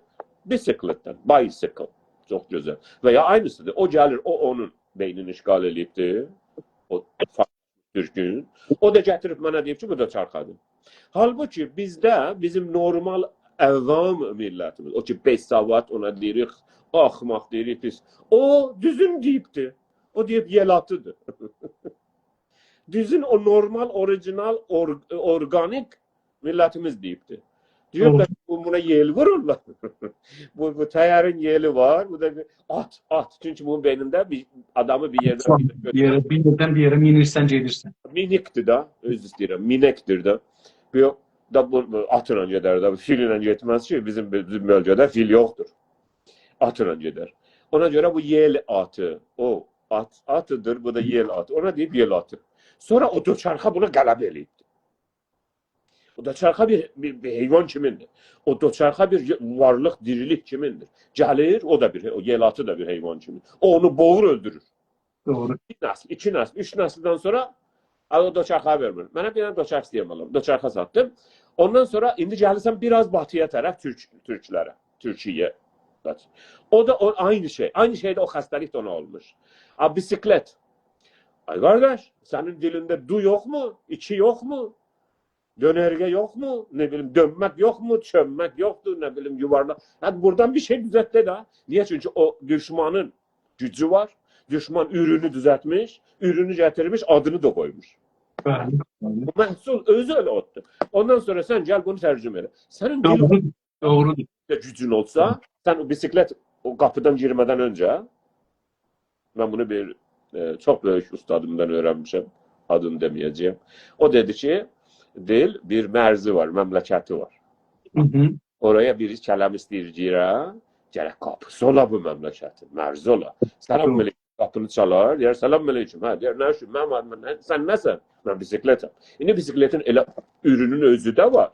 بیسیکلتدن، bicycle. چوخ گؤزل. و یا عینی‌سیدیر. او گلیر، او اونون بئینینی اشغال ائله‌ییبدیر. او فارس تورکون. او دا گتیریب منه دئییب کی، بو دا چرخه‌دیر. حالبوکی بیزده، بیزیم نورمال عوام میللتیمیز، او کی، بی‌سواد، اونا دئییریک، آخماق دئییریک بیز. او دوزون دئییبدیر. او دئییب یئل آتیدیر. دوزون او نورمال، اوریجینال، اور-، اورگانیک میللتیمیز دئییبدیر. دئییر، دوغرو. «بس بو، بونا یئل وورورلار.» بو، بو تایرین یئلی وار، بو دا بیر آت، آت. چونکی بونون بئینینده بیر آدامی بیر یئردن چوخ بیر یئره، بیر یئردن بیر یئره مینیرسن، گئدیرسن. مینیکدیر ده، عذر ایسته‌ییرم، مینکدیر ده. بو، دا بو، بو آتلا گئدر ده، بو فیلله گئتمز کی، بیزیم، بیزیم بؤلگه‌ده فیل یوخدور. آتلا گئدر. اونا گؤره بو یئل آتی، او آت، آتیدیر، بو دا یئل آتی. اونا دئییب یئل آتی. سونرا او دوچرخه بونا غلبه ائله‌ییبدیر. او دوچرخه بیر، بیر، بیر حیوان کیمیندیر. او دوچرخه بیر وارلیق، دیریلیک کیمیندیر. گلیر، او دا بیر، او یئل آتی دا بیر حیوان کیمی. او اونو بوغور، اؤلدورور. دوغرو. بیر نسل، ایکی نسل، اوچ نسیلدن سونرا، «آی، او دوچرخه وئرمیر.» منه بیر دنه دوچرخه ایسته‌ییرم آلیم. دوچرخه ساتدیم. اوندان سونرا ایندی گلیرسن بیر آز باتی‌یا طرف، تورک، تورکلره، تورکیه. باخ. او دا او، عینی شئی. عینی شئی ده او خسته‌لیک ده اونا اولموش. آ، بیسیکلت. آی قارداش، سنین دیلینده دو یوخمو؟ ایکی یوخمو؟ دؤنرگه یوخمو؟ نه بیلیم، دؤنمک یوخمو؟ چؤنمک یوخدور، نه بیلیم، یووارلاق. یعنی، بورادان بیر شئی دوزلت ده. نییه؟ چونکی او دوشمانین گوجو وار. دوشمان اورونو دوزلتمیش، اورونو گتیرمیش، آدینی دا قویموش. بلی، بلی. بو محصول اؤزو ائله اوتدور. اوندان سونرا سن گل بونو ترجمه ائله. سنین دیلین دوغرو، دوغرودور. ده گوجون اولسا، سن او بیسیکلت او قاپیدان گیرمه‌دن اؤنجه، من بونو بیر، ائ، چوخ بؤیوک اوستادیمدان اؤیرنمیشم، آدینی دئمه‌یه‌جه‌یم. او دئدی کی، دیل بیر مرزی وار، مملکتی وار. هی هی. اورایا بیر کلمه ایسته‌ییر گیره، گرک قاپیسی اولا بو مملکتین، مرزی اولا. سلام علیکم، قاپینی چالار، دئیر، «سلام علیکم.» هه، دئیر، «نه اوچون؟ منیم آدیم نه؟ سن نه‌سن؟» «من بیسیکلتم.» ایندی بیسیکلتین ائله اورونون اؤزو ده وار،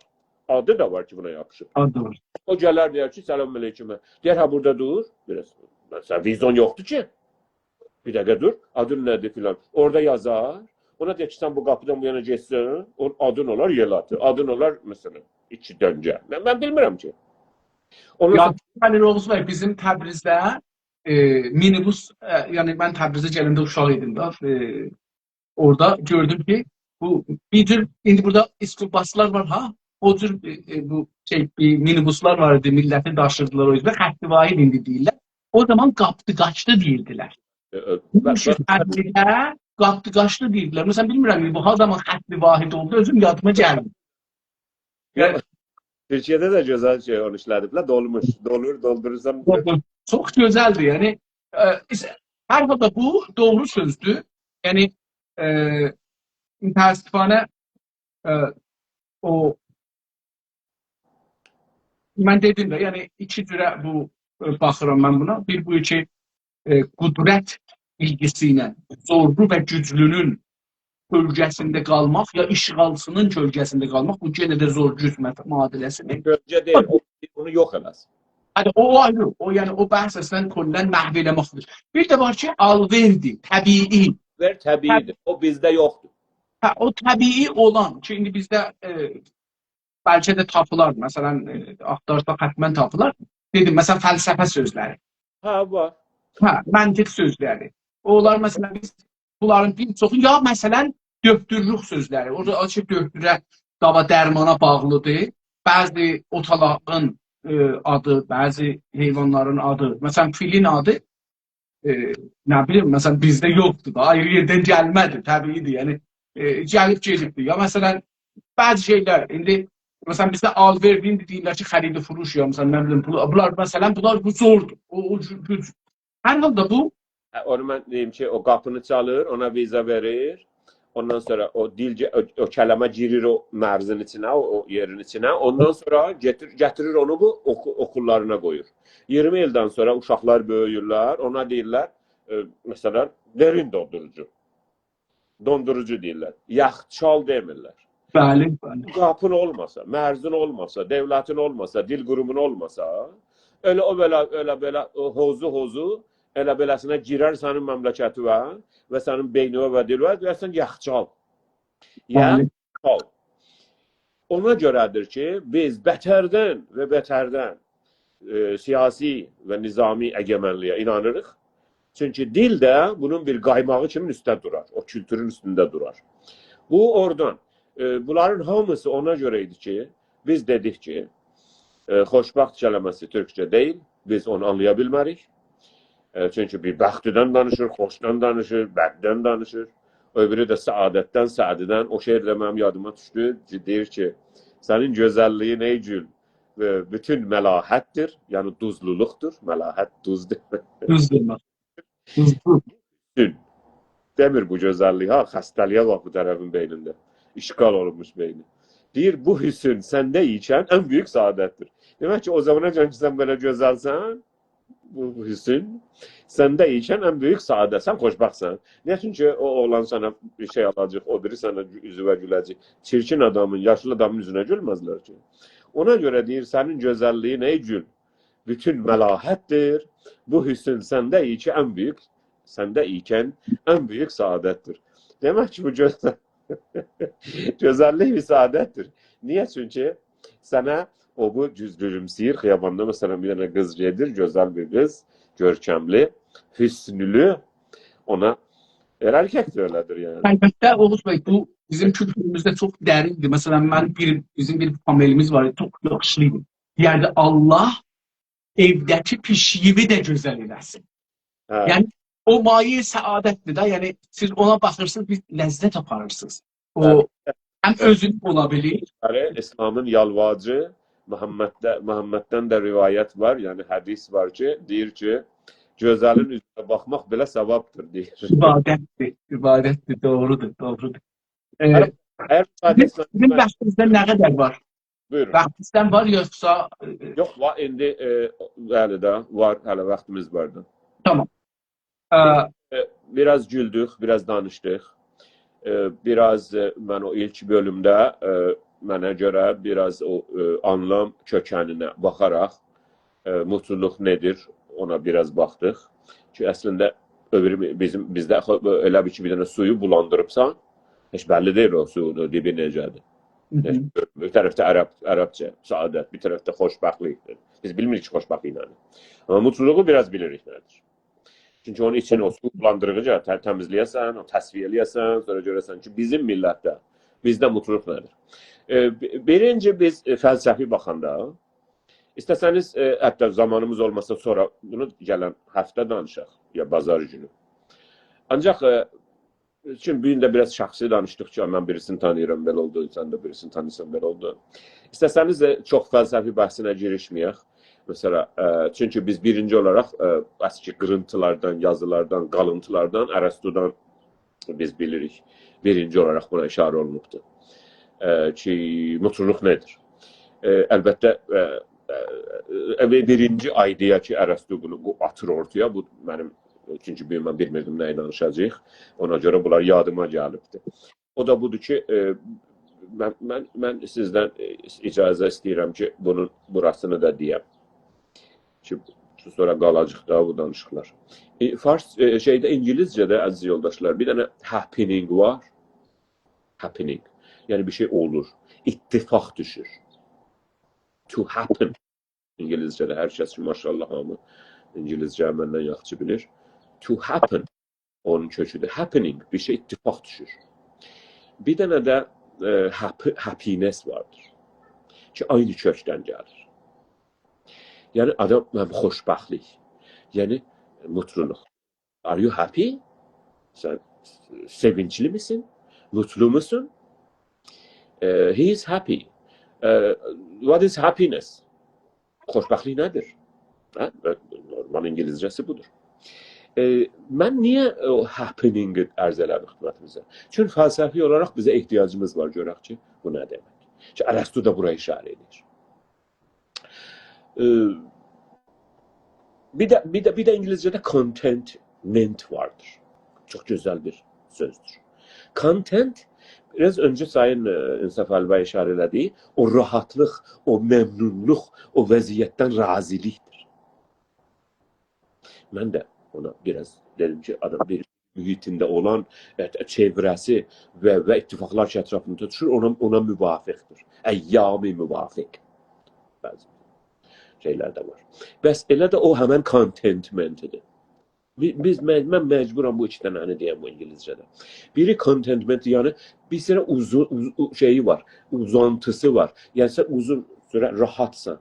آدی دا وار کی، بونا یاپیشیب. آدی وار. او گلر، دئیر کی، «سلام علیکم.» دئیر، «هه، بورادا دور، بیر آز. سن ویزان یوخدور کی.» «بیر دقیقه دور، آدین نه‌دیر؟» فلان. اورادا یازار. اونا دئییر کی، «سن بو قاپیدان بو یانا گئتسن، اونون آدین اولار یئل آتی. آدین اولار، مثلا، ایکی دؤنگه.» من، من بیلمیرم کی. اوندان سونرا یادیما گلیر، اوغوز بی، بیزیم تبریزده، ائ، مینی‌بوس، ائ، یعنی من تبریزه گلنده اوشاق ایدیم ده، ائ، اورادا گؤردوم کی، بو بیر جور، ایندی بورادا اسکول باسلار وار ها، او جور، ائ، ائ، بو شئی، بیر مینی‌بوسلار وار ایدی، میللتی داشیردیلار او اوزه، خط واحد ایندی دئییرلر. او زامان قاپدی قاچدی دئییردیلر. ائ، ائ، بو، بو، بو، شهرده قاپدی قاچدی دئییردیلر. مثلا، بیلمیرم، بو هر زامان خط واحد اولدو، اؤزوم یادیما گلمیر. یوخ، یعنی تورکیه‌ده ده گؤزل شئی اونو ایشله‌دیبلر، دولموش، دولور، دولدورورسان. چوخ، چوخ گؤزلدیر، یعنی، ائ، ایس-، هر حالدا بو دوغرو سؤزدور. یعنی، ائ، متأسفانه، ائ، او، من دئدیم ده، یعنی، ایکی جوره بو، ائ، باخیرام من بونا. بیر بو کی، ائ، قدرت ایلگیسی ایله زورلو و گوجلونون کؤلگه‌سینده قالماق، یا اشغالچی‌نین کؤلگه‌سینده قالماق، بو یئنه ده زور گوج مت-، معادله‌سیدیر. کؤلگه دئییل، او، اونو یوخ ائله‌سین. هه، او آیری، او، یعنی او بحث اصلاً کلاً محو ائله‌مکدیر. بیر ده وار کی، آلوئردی، طبیعی. آلوئر طبیعی‌دیر، او بیزده یوخدور. هه، او طبیعی اولان کی، ایندی بیزده، ائ، بلکه ده تاپیلار، مثلاً، ائ، آختارساق حتماً تاپیلار. دئدیم، مثلاً، فلسفه سؤزلری. هه، وار. هه، منطق سؤزلری. اونلار، مثلاً، بیز بونلارین بیر چوخو، یا، مثلاً، دؤکتورلوک سؤزلری. اورادا آچیق دؤکتوره، داوا درمانا باغلی‌دیر. بعضی اوتالاغین، ائ، آدی، بعضی حیوانلارین آدی، مثلاً، فیلین آدی، ائ، نه بیلیم، مثلاً، بیزده یوخدور دا، آیری یئردن گلمه‌دی، طبیعی‌دیر. یعنی، ائ، گلیب گئدیبدیر. یا، مثلاً، بعضی شئیلر، ایندی، مثلاً، بیزده آلوئر، ایندی دئییرلر کی، خرید و فروش، یا، مثلاً، نه بیلیم، بو-، بونلار، مثلاً، بونلار، بو زوردور. او، او جور، بو جور. هر حالدا بو هه، اونو من دئییم کی، او قاپینی چالیر، اونا ویزا وئریر. اوندان سونرا او دیل گئ-، او، او کلمه گیریر او مرزین ایچینه، او، او یئرین ایچینه. اوندان سونرا گتیر-، گتیریر اونو بو اوخو-، اوخوللارینا قویور. اییرمی ایلدن سونرا اوشاقلار بؤیویورلر، اونا دئییرلر، ائ، مثلاً، دئرین دوندوروجو. دوندوروجو دئییرلر. یخچال دئمیرلر. بلی، بلی. قاپین اولماسا، مرزین اولماسا، دؤولتین اولماسا، دیل قورومون اولماسا، ائله او بئله، ائله بئله، او حوزو حوزو، ائله بئله‌سینه گیرر سنین مملکتیوه و سنین بئینیوه و دیلوه، دئیرسن یخچال. بلی. یخچال. اونا گؤره‌دیر کی، بیز بتردن و بتردن، ائ، سیاسی و نظامی اگمنلییه اینانیریق. چونکی دیل ده بونون بیر قایماغی کیمین اوسته دورار، او کولتورون اوستونده دورار. بو اورادان، ائ، بونلارین هامیسی اونا گؤره ایدی کی، بیز دئدیک کی، ائ، خوشبخت کلمه‌سی تورکجه دئییل، بیز اونو آنلایا بیلمه‌ریک. ائ، چونکی بیر بختدن دانیشیر، خوشدان دانیشیر، بددن دانیشیر. او بیری ده سعادتدن، سعدیدن. او شعر ده منیم یادیما دوشدو. دئییر کی، «سنین گؤزللیگین، ای گول، ائ، بوتون ملاحتدیر.» یعنی دوزلولوقدور. ملاحت دوزدور. دوزدور. دوزدور. حسن. دئمیر بو گؤزللیک، ها، خسته‌لییه باخ بو طرفین بئینینده. اشغال اولونموش بئینی. دئییر، «بو حسن سنده ایکن ان بؤیوک سعادتدیر.» دئمک کی، او زاماناجان کی، سن بئله گؤزلسن، بو حسن سنده ایکن ان بؤیوک سعادت، سن خوشبختسن. نییه؟ چونکی او اوغلان سنه بیر شئی آلاجاق، او بیری سنه گو-، اوزووه گوله‌جک. چیرکین آدامین، یاشلی آدامین اوزونه گولمزلر کی. اونا گؤره دئییر، «سنین گؤزللیگین، ای گول، بوتون ملاحتدیر. بو حسن سنده ایکن ان بؤیوک، سنده ایکن ان بؤیوک سعادتدیر.» دئمک کی، بو گؤزل، گؤزللیک بیر سعادتدیر. نییه؟ چونکی سنه او بو گوز-، گولومسه‌ییر، خیاباندا، مثلاً، بیر دنه قیز گئدیر، گؤزل بیر قیز، گؤرکملی، حسنلو، اونا، ائرکک ده ائله‌دیر، یعنی. البته، اوغوز بی، بو بیزیم کولتوروموزده چوخ دریندیر. مثلاً، من بیر، بیزیم بیر فامیلیمیز وار ایدی، چوخ یاخشی ایدی. دئیردی، «الله ائوده‌کی پیشیگیوی ده گؤزل ائله‌سین.» هه. یعنی، او مایه سعادتدیر ده، یعنی، سیز اونا باخیرسینیز، بیر لذت آپاریرسینیز. او بلی. هم اؤزون اولا بیلیر. بلی، اسلامین یالواجی محمدده، محمددن ده روایت وار، یعنی حدیث وار کی، دئییر کی، گؤزلین اوزونه باخماق بئله ثوابدیر، دئییر. عبادتدیر، عبادتدیر، دوغرودور، دوغرودور. ائ، هر، هر بیزیم، حدیث بیزیم واختیمیزدا نه قدر وار؟ بویورون. واختیمیزدان وار، یوخسا، ائ، یوخ، وار، ایندی، ائ، بلی ده، وار، هله واختیمیز وار دا. تامام. ائ، ائ، بیر آز گولدوک، بیر آز دانیشدیق. ائ، بیر آز، ائ، من او ایلک بؤلومده، ائ، منه گؤره بیر آز او، ائ، آنلام کؤکنینه باخاراق، ائ، موتلولوق نه‌دیر، اونا بیر آز باخدیق. کی، اصلینده، اؤبورو بیزیم، بیزده آخی ائله بیل کی، بیر دنه سویو بولاندیریبسان، هئچ بللی دئییل او سویون او دیبی نئجه‌دیر. هی هی. بیر طرفده عرب، عربجه سعادت، بیر طرفده خوشبختلیک. بیز بیلمیریک کی، خوشبختلیک نه‌دیر. آمما موتلولوغو بیر آز بیلیریک نه‌دیر. چونکی اونون اوچون او سو بولاندیریغی گرک ته-، تمیزله‌یه‌سن، او تصفیه ائله‌یه‌سن، سونرا گؤره‌سن کی، بیزیم میللتده، بیزده موتلولوق نه‌دیر؟ ائ، بی-، بیرینجی بیز، ائ، فلسفی باخاندا، ایسته‌سه‌نیز، ائ، حتی زامانیمیز اولماسا سونرا بونو گلن هفته دانیشاق، یا بازار گونو. آنجاق، ائ، چون بو گون ده بیر آز شخصی دانیشدیق کی، من بیریسینی تانیییرام، بئله اولدو، سن ده بیریسینی تانیییرسان، بئله اولدو. ایسته‌سه‌نیز، ائ، چوخ فلسفی بحثینه گیریشمه‌یک. مثلا، ائ، چونکی بیز بیرینجی اولاراق، ائ، اسکی قیرینتیلاردان، یازیلاردان، قالینتیلاردان، ارسطودان بیز بیلیریک. بیرینجی اولاراق بونا ایشاره اولونوبدور. ائ، کی، موتلولوق نه‌دیر؟ ائ، البته، ائ، ائ، ائ، بیرینجی ایده‌یا کی، ارسطو بونو، بو آتیر اورتایا، بو منیم، چونکی بیر، من بیلمیردیم نه ایله دانیشاجاغیق. اونا گؤره بونلار یادیما گلیبدی. او دا بودور کی، ائ، من، من، من سیزدن، ائ، اجازه ایسته‌ییرم کی، بونون بوراسینی دا دئیم. کی، سونرا قالاجاق دا بو دانیشیقلار. ائ، فارس، ائ، شئیده، اینگیلیسجه‌ده، عزیز یولداشلار، بیر دنه happening وار. Happening. یعنی بیر شئی اولور. اتفاق دوشور. To happen. اینگیلیسجه‌ده هر کس کی، ماشاءالله، هامی اینگیلیسجه‌نی مندن یاخشی بیلیر. To happen. اونون کؤکودور. Happening، بیر شئی اتفاق دوشور. بیر دنه ده، ائ، happy-، happiness واردیر. کی، عینی کؤکدن گلیر. یعنی، آدام، هم خوشبختلیک، یعنی موتلولوق. Are you happy? سن سئوینجلی میسین؟ موتلو موسون؟ ائ، he is happy. ائ، what is happiness? خوشبختلیک نه‌دیر؟ هه؟ نورمال اینگیلیسجه‌سی بودور. ائ، من نییه او happening-ی عرض ائله‌دیم خدمتینیزه؟ چونکی فلسفی اولاراق بیزه احتیاجیمیز وار، گؤرک کی، بو نه دئمک. کی، ارسطو دا بورا ایشاره ائدیر. ائ، بیر ده، بیر ده، بیر ده اینگیلیسجه‌ده contentment واردیر. چوخ گؤزل بیر سؤزدور. Content، بیر آز اؤنجه سایین، ائ، انصافعلی بی ایشاره ائله‌دی، او راحتلیق، او ممنونلوق، او وضعیتدن راضیلیقدیر. من ده اونا بیر آز دئدیم کی، آدام بیر محیطینده اولان، ائ، چئوره‌سی و، و اتفاقلار کی، اطرافیندا دوشور، اونا، اونا موافقدیر. ایام موافق. بعضی شئیلر ده وار. بس ائله ده او همن contentment-دیر. بی-، بیز، من، من مجبورام بو ایکی دنه‌نی دئیم بو اینگیلیسجه‌ده. بیری contentment، یعنی بیر سیرا اوزون، اوز-، او-، شئیی وار، اوزانتیسی وار. یعنی سن اوزون سوره راحتسان،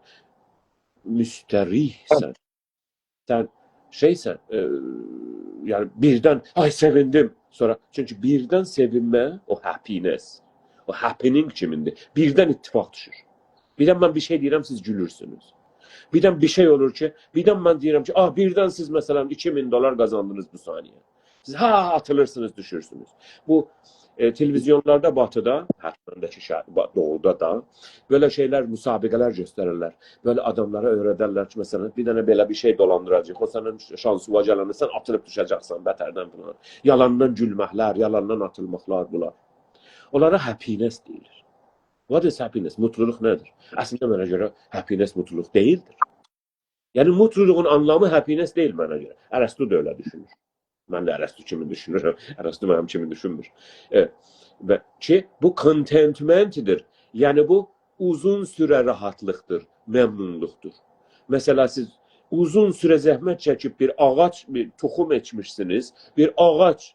مستریحسن. سن شئیسن، ائ، یعنی بیردن، «آی، سئویندیم.» سونرا، چونکی بیردن سئوینمه، او happiness، او happening کیمیندیر. بیردن اتفاق دوشور. بیردن من بیر شئی دئییرم، سیز گولورسونوز. بیردن بیر شئی اولور کی، بیردن من دئییرم کی، «آه»، بیردن سیز، مثلا، ایکی مین دلار قازاندینیز بو ثانیه. سیز ها آتیلیرسینیز، دوشورسونوز. بو، ائ، تلویزیونلاردا باتیدا، حتماً ده کی، شا-، با-، دوغودا دا بئله شئیلر، مسابقه‌لر گؤستریرلر. بئله آداملارا اؤیره‌درلر کی، مثلا، بیر دنه بئله بیر شئی دولاندیراجاق. او سنین شانسیوا گلنده سن آتیلیب دوشه‌جکسن بتردن فلان. یالاندان گولمکلر، یالاندان آتیلماقلار بونلار. اونلارا happiness دئییلیر. What is happiness? موتلولوق نه‌دیر؟ اصلینده منه گؤره happiness موتلولوق دئییلدیر. یعنی موتلولوغون آنلامی happiness دئییل منه گؤره. ارسطو دا ائله دوشونور. من ده ارسطو کیمی دوشونورم. ارسطو منیم کیمی دوشونمور. ائ، و کی، بو contentment-دیر. یعنی بو اوزون سوره راحتلیقدیر، ممنونلوقدور. مثلا، سیز اوزون سوره زحمت چکیب بیر آغاج، بیر توخوم اکمیشسینیز، بیر آغاج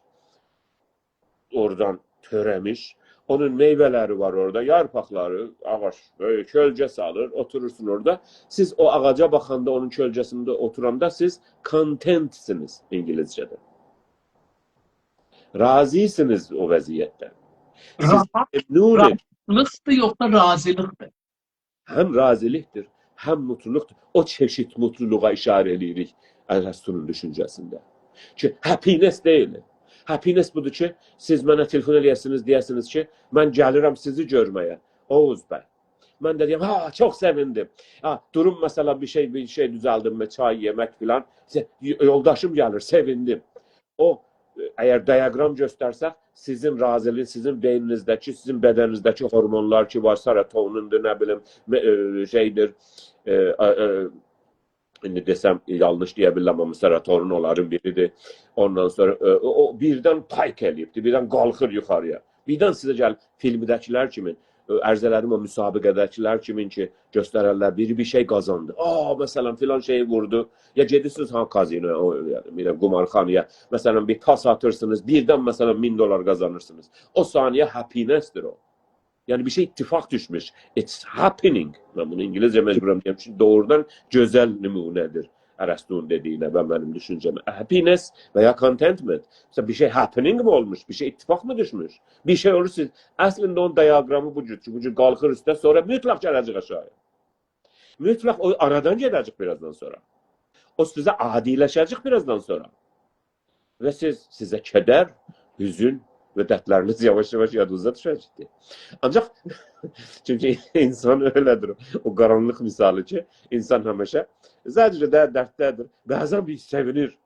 اورادان تؤره‌میش، اونون میوه‌لری وار اورادا، یارپاقلاری، آغاج، بئله کؤلگه سالیر، اوتورورسون اورادا. سیز او آغاجا باخاندا، اونون کؤلگه‌سینده اوتوراندا سیز content-سینیز اینگیلیسجه‌ده. راضی‌سینیز او وضعیتدن. سیز راحت، ممنون ائد- راحتلیقدیر یوخسا راضیلیقدیر؟ هم راضیلیقدیر، هم موتلولوقدور. او چئشید موتلولوغا ایشاره ائله‌ییریک ارسطونون دوشونجه‌سینده. کی، happiness دئییل. Happiness بودور کی، سیز منه تلفن ائله‌یه‌سینیز، دئیه‌سینیز کی، «من گلیرم سیزی گؤرمه‌یه، اوغوز بی.» من ده دئیم، «ها، چوخ سئویندیم.» ها، دوروم، مثلا، بیر شئی، بیر شئی دوزلدیم، چای، یئمک فلان. سه-، یولداشیم گلیر، سئویندیم. او، اگر دیاگرام گؤسترسک، سیزین راضیلیغین، سیزین بئینینیزده‌کی، سیزین بدنینیزده‌کی هورمونلار کی وار، سروتونیندیر، نه بیلیم، مئ-، ائ، شئیدیر، ائ، ا-، ا-، ایندی دئسم، یانلیش دئیه بیلرم، آمما سروتونین اونلارین بیریدیر. اوندان سونرا، ائ، او، او بیردن پایک ائله‌ییبدیر، بیردن قالخیر یوخاری‌یا. بیردن سیزه گلیر، فیلمده‌کیلر کیمی، ائ، عرض ائله‌دیم، او مسابقه‌ده‌کیلر کیمین کی، گؤستررلر، بیری بیر شئی قازاندی. «آ، مثلا، فلان شئیی ووردو.» یا گئدیرسینیز، ها، کازینویا، او، یعنی، بیر قمارخانایا، مثلا، بیر تاس آتیرسینیز، بیردن، مثلا، مین دلار قازانیرسینیز. او ثانیه happiness-دیر او. یعنی، بیر شئی اتفاق دوشموش. It's happening. من بونو اینگیلیسجه مجبورام دئیم کی، دوغرودان گؤزل نمونه‌دیر ارسطونون دئدیگینه و منیم دوشونجه‌مه. Happiness و یا contentment. مثلا، بیر شئی happening می اولموش؟ بیر شئی اتفاق می دوشموش؟ بیر شئی اولور، سیز، اصلینده اونون دیاگرامی بو جور کی، بو جور قالخیر اوسته، سونرا مطلق گله‌جک آشاغی‌یا. مطلق او آرادان گئده‌جک بیر آزدان سونرا. او سیزه عادی‌لشه‌جک بیر آزدان سونرا. و سیز، سیزه کدر، حزن و دردلرینیز یاواش-یاواش یادینیزا دوشه‌جکدیر. آنجاق، چونکی اینسان ائله‌دیر، او قارانلیق مثالی کی، اینسان همیشه زجرده، دردده‌دیر. بعضا بیر سئوینیر.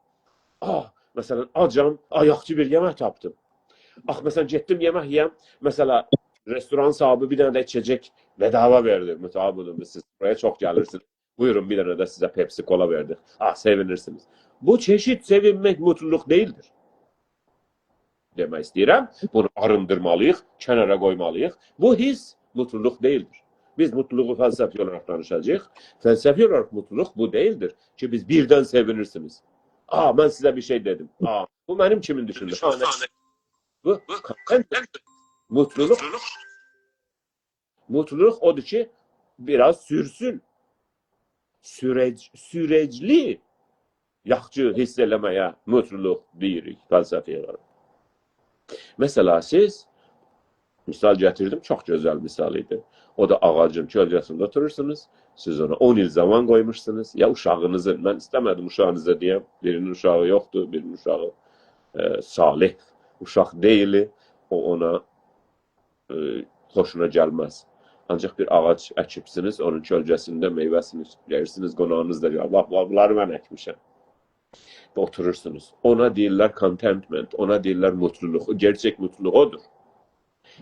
«آه، مثلا، آجام، آ، یاخشی بیر یئمک تاپدیم. آخ، مثلا، گئتدیم یئمک یئیم، مثلا، رستوران صاحیبی بیر دنه ده ایچه‌جک بداوا وئردی.» مثلا، بودور، سیز بورایا چوخ گلیرسینیز. بویورون، بیر دنه ده سیزه پپسی کولا وئردیک. آ، سئوینیرسینیز. بو چئشید سئوینمک موتلولوق دئییلدیر. دئمک ایسته‌ییرم، بونو آریندیرمالی‌ییق، کنارا قویمالی‌ییق. بو حیس موتلولوق دئییلدیر. بیز موتلولوغو فلسفی اولاراق دانیشاجاغیق. فلسفی اولاراق موتلولوق بو دئییلدیر کی، بیز بیردن سئوینیرسینیز. آ، من سیزه بیر شئی دئدیم. آ، بو منیم کیمین دوشوندو. آ، نه؟ بو، موتلولوق، موتلولوق اودور کی، بیر آز سورسون. سورج، سورجلی یاخشی حیس ائله‌مه‌یه موتلولوق دئییریک فلسفی اولاراق. مثلا، سیز، مثال گتیردیم، چوخ گؤزل مثال ایدی. او دا آغاجین کؤلگه‌سینده اوتورورسونوز، سیز اونا اون ایل زامان قویموشسونوز، یا اوشاغینیزین، من ایسته‌مه‌دیم اوشاغینیزا دئیم، بیرینین اوشاغی یوخدور، بیرینین اوشاغی، ائ، صالح اوشاق دئییل، او اونا ائ، خوشونا گلمز. آنجاق بیر آغاج اکیبسینیز، اونون کؤلگه‌سینده میوه‌سینی یئییرسینیز، قوناغینیز دا گلیر. «باخ، باخ، بونلاری من اکمیشم.» و اوتورورسونوز. اونا دئییرلر contentment، اونا دئییرلر موتلولوق. او گئرچک موتلولوق اودور.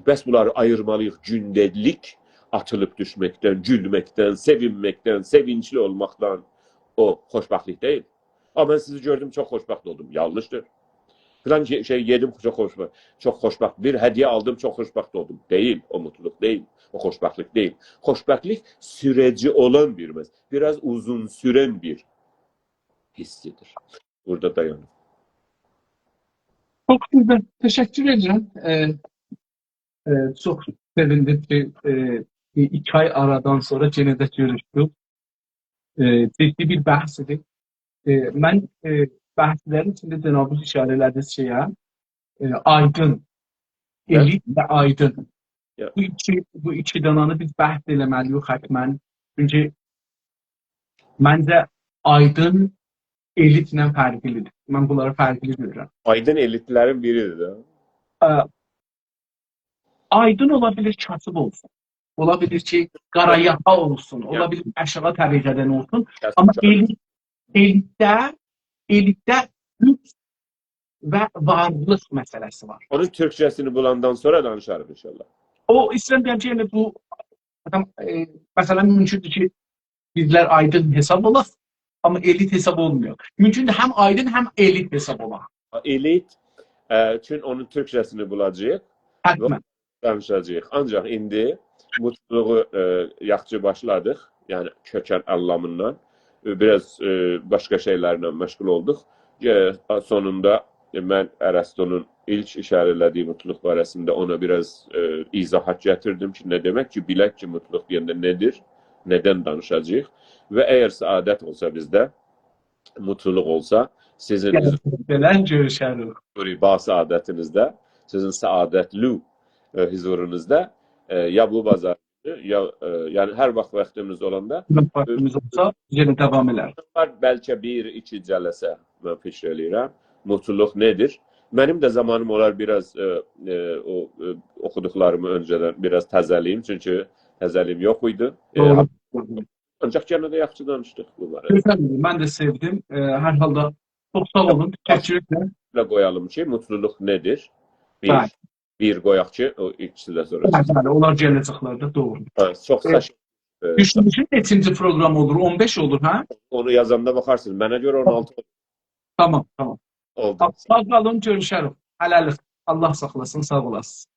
بس بونلاری آییرمالی‌ییق، گونده‌لیک آتیلیب دوشمکدن، گولمکدن، سئوینمکدن، سئوینجلی اولماقدان. او خوشبختلیک دئییل. آ، من سیزی گؤردوم، چوخ خوشبخت اولدوم. یانلیشدیر. فلان شئی، شئی یئدیم، چوخ خوشبخت، چوخ خوشبخت. بیر هدیه آلدیم، چوخ خوشبخت اولدوم. دئییل، او موتلولوق دئییل. او خوشبختلیک دئییل. خوشبختلیک سورجی اولان بیر مس-، بیر آز اوزون سورن بیر حیسدیر. بورادا دایانیم. چوخ گؤزل. تشکر ائدیرم. ائ، ائ، چوخ سئویندیم کی، ائ، بیر ایکی آی آرادان سونرا یئنه ده گؤروشدوک. ائ، جدی بیر بحث ایدی. ائ، من، ائ، بحثلرین ایچینده جنابینیز ایشاره ائله‌دینیز شئیه، ائ، آیدین، یا. الیت و آیدین. یا. بو ایکی، بو ایکی دانانی بیز بحث ائله‌مه‌لی‌ییک حتماً. چونکی منجه آیدین الیتله فرقلی‌دیر. من بونلاری فرقلی گؤرورم. آیدین الیتلرین بیریدیر ده. ائ، آیدین اولا بیلیر کاسیب اولسون. اولا بیلیر کی، قارایاخا اولسون. اولا یا. بیلیر آشاغی طبقه‌دن اولسون. کاسیب آمما چاغ- الیت، الیتده، الیتده لوکس و وارلیق مسئله‌سی وار. اونون تورکجه‌سینی بولاندان سونرا دانیشاریق ان‌شاءالله. او، ایسته‌ییرم دئیم کی، یعنی بو آدام، ائ، مثلا، مومکوندور کی، بیزلر آیدین حساب اولاق، آمما الیت حساب اولمویور. مومکوندور هم آیدین، هم الیت حساب اولاق. الیت، ائ، چون اونون تورکجه‌سینی بولاجاغیق. حتماً. دانیشاجاغیق. آنجاق ایندی موتلولوغو، ائ، یاخشی باشلادیق. یعنی کؤکن آنلامیندان. ائ، بیر آز، ائ، باشقا شئیلرله مشغول اولدوق. ائ، سونوندا، ائ، من ارسطونون ایلک ایشاره ائله‌دیگی موتلولوق باره‌سینده اونا بیر آز، ائ، ایضاحات گتیردیم کی، نه دئمک کی، بیلک کی، موتلولوق دئینده نه‌دیر، نه‌دن دانیشاجاغیق. و اگر سعادت اولسا بیزده، موتلولوق اولسا، سیزین حضور-، گلن گؤروشریک. با سعادتینیزده، سیزین سعادتلی، ائ، حضورونوزدا، ائ، یا بو بازار، یا، ائ، یعنی هر واخت واختیمیز اولاندا، واختیمیز اولسا، یئنه داوام ائلر. وار، بلکه بیر، ایکی جلسه، من فیکیر ائله‌ییرم، موتلولوق نه‌دیر؟ منیم ده زامانیم اولار بیر آز، ائ، ائ، او، ائ، اوخودوقلاریمی اؤنجه‌دن بیر آز تزه‌له‌ییم، چونکی تزه‌لیگیم یوخ ایدی. ائ، دوغرو. آنجاق یئنه ده یاخشی دانیشدیق بو باره‌ده. گؤزل ایدی، من ده سئودیم. ائ، هر حالدا چوخ ساغ اولون، تشکر ائدیرم. بئله قویالیم کی، موتلولوق نه‌دیر؟ بیر، بلی. بیر قویاق کی، او ایکیسی ده سونرا. بلی، بلی، اونلار گله‌جکلر ده، دوغرو. هه، چوخ ائ، خواهش ائدیرم. دوشونورسون نئچینجی پروقرام اولور؟ اون بئش اولور، هه؟ اونو یازاندا باخارسینیز. منه گؤره اون آلتی اولور. تامام، تامام. اولدو. ساغ قالین، گؤروشریک. هله‌لیک. آللاه ساخلاسین، ساغ اولاسینیز.